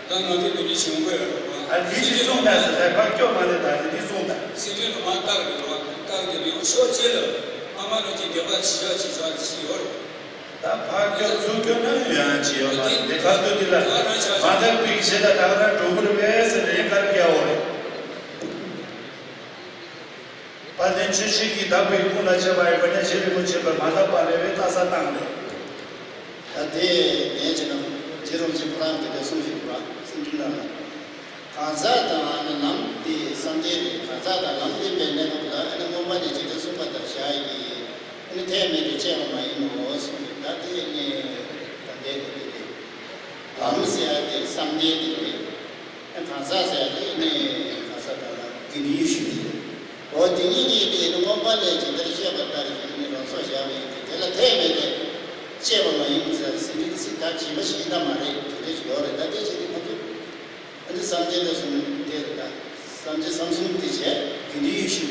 ད་ང་ཚོ་དེ་འདྲ་བྱུང་དགོས་རེད་བ། ཨ་འདི་ཞིག་གསུངས་དང་ཟེར་ད་ཕར་སྐྱོ་མ་རེད། ད་ནི་འདི་གསུངས་དང་། སྲིད་དོན་ལ་མ་བརྟག་གི་རེད་བ། བརྟག་གི་མི་ཡོང་ཤོག་ཅེས་ལ་ཨ་མ་ལོ་གཅིག་བདེན་པ་ཇི་བཞག་ཇི་བཞག་ཅི་ཡོད་རེད། ད་ཕར་སྐྱོ་ཚུར་སྐྱོ་ན་ཡོད་ཡང་ཅི་ཡོད་མ་རེད། དེ་ཁ་ཐུག་འདི་ལ་མ་དག་པའི་ཞེ་ལ་ད་ག་རང་འགྲོ་གི་རེད་པས་ཟེར་ལན་ག་རེ་རྒྱག་འོ་རེད། དཔལ་ལྡན་ཆོས་སྲིད་ཀྱི་བདག་པོའི་ཁུངས་ལ་བྱས་པ་ཡིན་པ་ནས་ཞེ་རིན་པོ་ཆེ་པ་མ་དག་པ་རེད་པས་ལྟ་ས་བཏང་ནས། ད་དེ་ནས་བྱས་ན་རྗེ་རིན་པོ་ཆེ་ཁོ་རང་གིས་དེ་གསུངས་བཞིན་པ་སེང་གེ་ལ་ལ། གང་ཟག་དང་ནི་ལམ་དེ་བསམ་གཏན་རེད། གང་ཟག་དང་ལམ་བསྟན་པའི་གནས་སྐབས་ལ་ཨ་ནི་སྔོན་མ་ནས་ཇི་ལྟར་གསུངས་པ་ལྟར་བཞག་ཡིན། ཨ་ནི་ཐེག་དམན་དེ་བཅས་པ་མ་ཡིན་ནོ་གསུངས་ཡོད། ད་དེ་ནི་ད་ལྟའི་དེ་དེ་ལམ་ཟེར་ཡ་དེ་བསམ་གཏན་དེ་རེད། གང་ཟག་ཟེར་ཡ་དེ་ནི་གང་ཟག་དང་དགེ་འདུན་ཡེ་ཤེས་དེ། འོ་དེ་གཉིས་ཀྱིས་དེ་ནི་སྔོན་མ་ལས་ཇི་ལྟར་བཤད་པ་ལྟར་གྱི་ནི་རང་སོར་བཞག་པ་ཡིན་ཏེ། དེ་ལ་ཐེག་དམན་དེ་བཅས་པ་མ་ཡིན་ཟེར་ཟིན་བྲིས་ཚིག་ད་བྱིས་པ་ཞིག་ཡིན་ད་མ་རེད། དེ་འདྲ་ཞིག་ཡོད་རེད། ད་དེ་བྱས་ཏེ་ཁོ་ཚོ་ཨ་ནི་བསམ་གཏན་དུ་སོང་དེ་རེད། ད་བསམ་གཏན་བསམ་གསུམ་དེ་བྱས་དགེ་འདུན་ཡེ་ཤེས་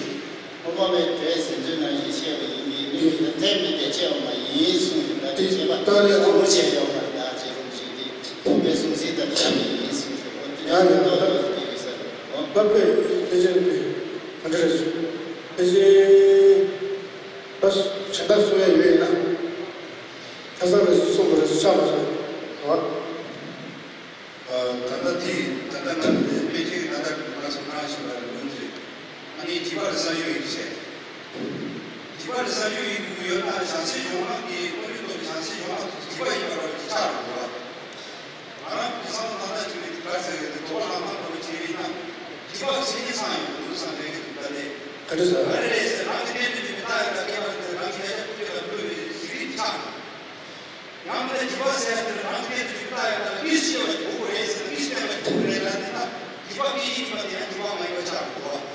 སྔོན་མ་བས་དེ་ཟིན་བྲིས་ནང་བཞིན་བཤད་པ་ཡིན་པས་ནི་ད་ཐེག་དམན་དེ་བཅས་པ་མ་ཡིན་གསུངས་ཡོད། ད་དེ་བྱས་པ་ད་ལས་དགོངས་པ་བྱས་ཡོད་པ་རེད། ད་བྱས་རུང་བཞིན་དེ་ཐུག་པའི་གསུང་ཚིག་ལྟར་བྱས་པ་ཡིན་གསུངས་ཡོད། འོ་དེ་ཡང་ཡང་ད་ལྟ་ལ་དེ་ཡོད་ས་རེད། འོ། པ་པས་དེ་བྱས་ནས་ག་འདྲ་རེད་ཟེར། དེ་བཞིན་ད་གཞན་དག་གསུང་ཡ་ཡོད་ཡིན་ན། ཁ་སང་རེད་གསུངས་པ་རེད་ཆགས་མ་སོང་། འོ། ད་ལྟ་དེ་ད་ལྟ་ང་ཚོ་དཔེ་ཆའི་ད་ལྟ་ང་ཚོ་ནང་ཞུ་བ་རེད་མུ་ཛི། ཨ་ནི་བྱིས་པ་ལ་གསར་ཞུགས་ཡིན་ཟེར། བྱིས་པ་ལ་གསར་ཞུགས་ཡིན་དགོས་ཡོད་ན་བྱང་སེམས་གཞུང་ལམ་གྱི་དངོས་གཞི་ཐོག་བྱང་སེམས་གཞུང་ལམ་དུ་བྱིས་པ་ཡིན་པ་རང་གི་ཆགས་འགྲོ་བ། ང་རང་གི་བསམ་བློ་ཐོག་ན་ཅིག་རེད། ག་ཟེར་གི་འདུག་དོ་སྣང་མ་འགྲོ་བ་བྱས་པས་ན་བྱིས་པ་གི་སེམས་ཉིད་ཚང་ཡོང་གི་འདུག་བསམ་པའི་གི་འདུག་ད་ལས། ག་འདྲ་ཟེར། ཨ་རེ་རེད་ཟེར། རང་གི་གནས་དུ་འཇུག་པའི་རྟགས་ཡང་དག་སྐྱེ་བ་དེ་རང་གི་ཡ་ཡ་ཀུན་གྱི་ལ་འགྲོ་བའི་གཞི་རིག་ཆགས། ཡང་མིན་ན་བྱིས་པ་ཟེར་ཡ་དེ་ལ་རང་གི་གནས་དུ་འཇུག་པའི་རྟགས་ཡང་དག་གཉིས་སྐྱེ་བ་གྱི་དགོས་པ་རེད་ཟེར་ན་གཉིས་སྐྱེ་བ་གྱི་དགོས་པ་རེད་ལ་དེ་ན་བྱིས་པ་སྐད་ཅིག་གཉིས་པ་དེ་ཡང་བྱིས་པ་མ་ཡིན་པ་ཆགས་འགྲོ་བ།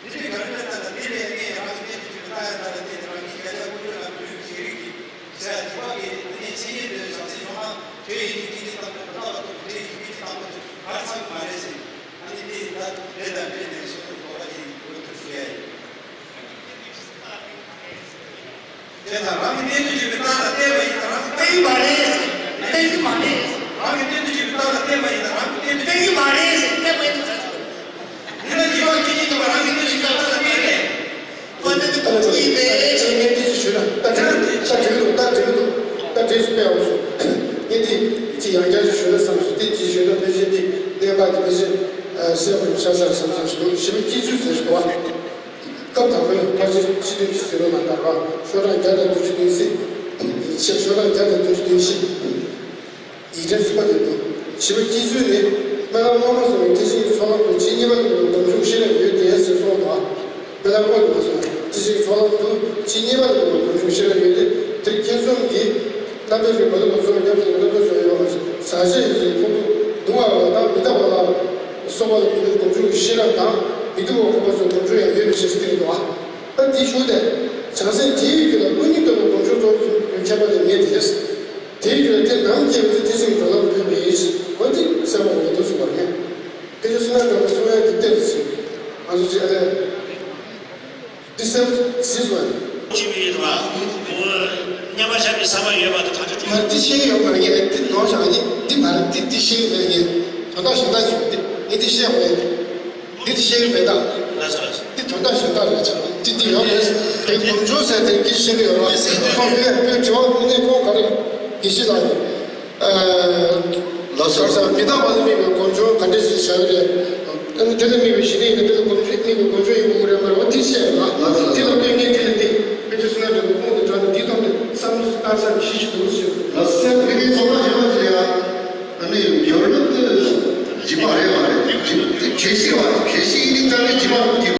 འདི་འདྲའི་ག་རེ་ལྟར་ན་དེ་ལས་ངས་རང་གི་གནས་དུ་འཇུག་པའི་རྟགས་ཡང་དག་ལ་བརྟེན་ནས་རང་གི་བྱ་བྱ་ཀུན་སྤྱོད་ལ་ཀུན་སྤྱོད་ཀྱི་ཤེས་རིག་གི་ཟེར་ཡ་བྱིས་པ་གི་དེ་ནས་མཚན་ཉིད་དེ་བྱང་སེམས་བྱུང་ན་དེ་ཡི་གི་སྐད་ཅིག་དང་པོ་ལྟ་བ་ཐུབ་པའི་དེ་ཡི་གི་སྐད་ཅིག་དང་པོ་དེ་ག་རེ་ཚང་གི་མ་རེད་ཟེར། ཨ་ནི་དེ་ད་དེ་དང་འབྲེལ་ནས་སོ་སོ་གོ་བ་ཅིག་འོས་ཐུབ་ཞུ་ཡ་ཡིན། དེ་ལྟར་རང་གི་གནས་དུ་འཇུག་པའི་རྟགས་ལ་བརྟེན་པ་ཡིན་ན་རང་གི་བརྟེན་གྱི་མ་རེད། བརྟེན་གྱི་མ་རེད། རང་གི་གནས་དུ་འཇུག་པའི་རྟགས་ལ་བརྟེན་པ་ཡིན་ན་རང་གི་གནས་དུ་བརྟེན་གྱི་མ་རེད། བརྟེན་པ་ཡིན་ན་ད་ཡིན་ན་བྱིས་པ་སྐད་ཅིག་གཉིས་པ་རང་གི་གནས་དུ་འཇུག་པའི་རྟགས་ལ་བརྟེན་ནས། ཁོ་ཚོ་གི་དོན་ཚུལ་ཡིན་པས་ཅེས་ངས་འདི་ཞུས་ན་ད་འགྲིག་ད་འགྲིག་འདུག་ད་འགྲིག་འདུག་ད་འགྲིག་སུ་སྤེལ་འོང་སོང་། ངས་འདི་ཅི་ཡང་བསྐྱར་ཞིག་ཞུ་ན་བསམ་སོང་། དེ་ཅི་ཞུས་ན་ཕལ་ཆེར་འདི་གནས་པ་འདི་ཕལ་ཆེར་སེམས་ཁོང་ཤ་ཚར་བསམ་བསམ་ཞིག་འདུག་ཞི་བའི་སྐྱེ་ཚུལ་ཟེར་ཞིག་འདུག་བ། སྐབས་དང་པོའི་ཕལ་ཆེར་སྤྱི་དོན་གྱི་ཟེར་བ་མ་ལྟར་བ། ཤོག་གྲངས་བརྒྱ་དང་བདུན་ཅུ་དོན་གཅིག་ཤོག་གྲངས་བརྒྱ་དང་བདུན་ཅུ་དོན་བཞི། ཡིག་ཕྲེང་གསུམ་པ་དེ་འདུག་ཞི་བའི་སྐྱེ་ཚུལ་ནི། སྨོན་ལམ་སྔོན་མ་སོང་བའི་ཐེག་ཆེན་གྱི་ཚོགས་ལམ་དུ་ཇི་སྙེད་པ་ལ་སྡོམ་འཇུག་ཤེས་རབ་ཡོད་དེ་ཟེར་གསུངས་འདུག་སྨོན་ལམ་སྔོན་དུ་མ་སོང་བའི་ཐེག་ཆེན་གྱི་ཚོགས་ལམ་དུ་ཇི་སྙེད་པ་ལ་སྡོམ་འཇུག་ཤེས་རབ་ཡོད་དེ། དེར་མཁྱེན་གསུམ་གྱིས། རྣམ་པའི་རིགས་མ་ལུས་པ་གསུམ་ཉམས་སུ་ལེན་སྟོབས་ཆུང་ཡོད་པ། ཟག་བཅས་ཀྱི་ཕུང་པོ་གདུང་བ་དང་མི་རྟག་པ་ལ་སོགས་པ་ལ་མི་སྡོམ་འཇུག་གི་ཤེས་རབ་དང་མི་སྡུག་པ་ཁོག་པ་སོགས་སྡོམ་འཇུག་ཡང་ཡོད་པའི་ཕྱིར་ཟེར་གྱི་འདུག་བ། ད་འདི་ཞུ་སྟེ། བྱང་སེམས་དེའི་རྒྱུད་ལ་ཀུན་ཉོན་སྟོབས་ལ་སྡོམ་འཇུག་རྫོགས་པའི་མཁྱེན་པ་དེ་མེད་དེ། དེའི་རྒྱུད་ལ་དེ་ནམ་སྐྱེ་བའི་ཚེ་ཐེག་ཆེན་གྱི་སྦྱོར་ལམ་དུ་ཕེབས་པའི་ཡིད་འོ་དེ་གསལ་པོ་འོང་གི་འདུག་གསུངས་པ་རེད། དེ་ཚོ་སུ་ན་འགྲོ་བ་སུ་ཡང་དེ་བལྟས་ཚེ། ང་ཚོ་ཅི་ཨ་ལས། འདི་སེམས་ཟིན་སོང་། ཅི་མི་ཡོད་པ། མཉམ་པར་བཞག་པའི་ས་མ་ཡོད་པ་དང་གང་ཆོས་མ་རེད། འདི་ཤེས་ཡོད་མ་རེད། ངས་འདི་ནོར་བཞག་འདི་འདི་མ་རེད། འདི་འདི་ཤེས་ཡོད་མེད། ངས་དོན་དག་གཞན་དག་ཅིག་འདི་ངས་འདི་ཤེས་ཡོད་མེད། འདི་འདི་ཤེས་ཡོད་མེད་ད། ལགས་སོ་ལགས་སོ། འདི་ དོན་དག་གཞན་དག་རེད་ཆགས་ཏི་ཏི་ཡོད་རེད། དེ་སྒོམ་བྱུང་ཟེར་དེ་སྐད་ཤེས་ཀྱི་ཡོད་རེད། ཁོང་དེ་དཔེ་དྲི་བ་མི་ངན་ཁོང་ག་རེ་དགེ་བཤེས་ལགས་ནས། ལགས་སོ། ག་རེ་ཟེར་མི་རྟག་པ་ལ་དམིགས་པའི་སྒོམ་བྱུང་ག་འདྲ་ཞིག་བྱ་གི་རེད། ཨ་ནི་དེ་ལ་དམིགས་པའི་ཞི་གནས་ཡིན་ན་དེ་ལ་སྒོམ་བྱུང་དམིགས་པའི་སྒོམ་བྱུང་ཡིན་དགོས་ཀྱི་རེད་མ་རེད་པ། དེ་བཤད་ཡོད་ལ། ལགས་སོ། དེ་ལ་ལྟོས་ངས་དེ་ལ་འདི་དཔེ་ཆ་སུ་ན་འདྲ་བོ་ཁོང་དེ་དྲངས་ནས་འདིའི་ཐོག་ནས་བསམ་བློ་བཏང་ས་གཞི་ཞིག་འདུག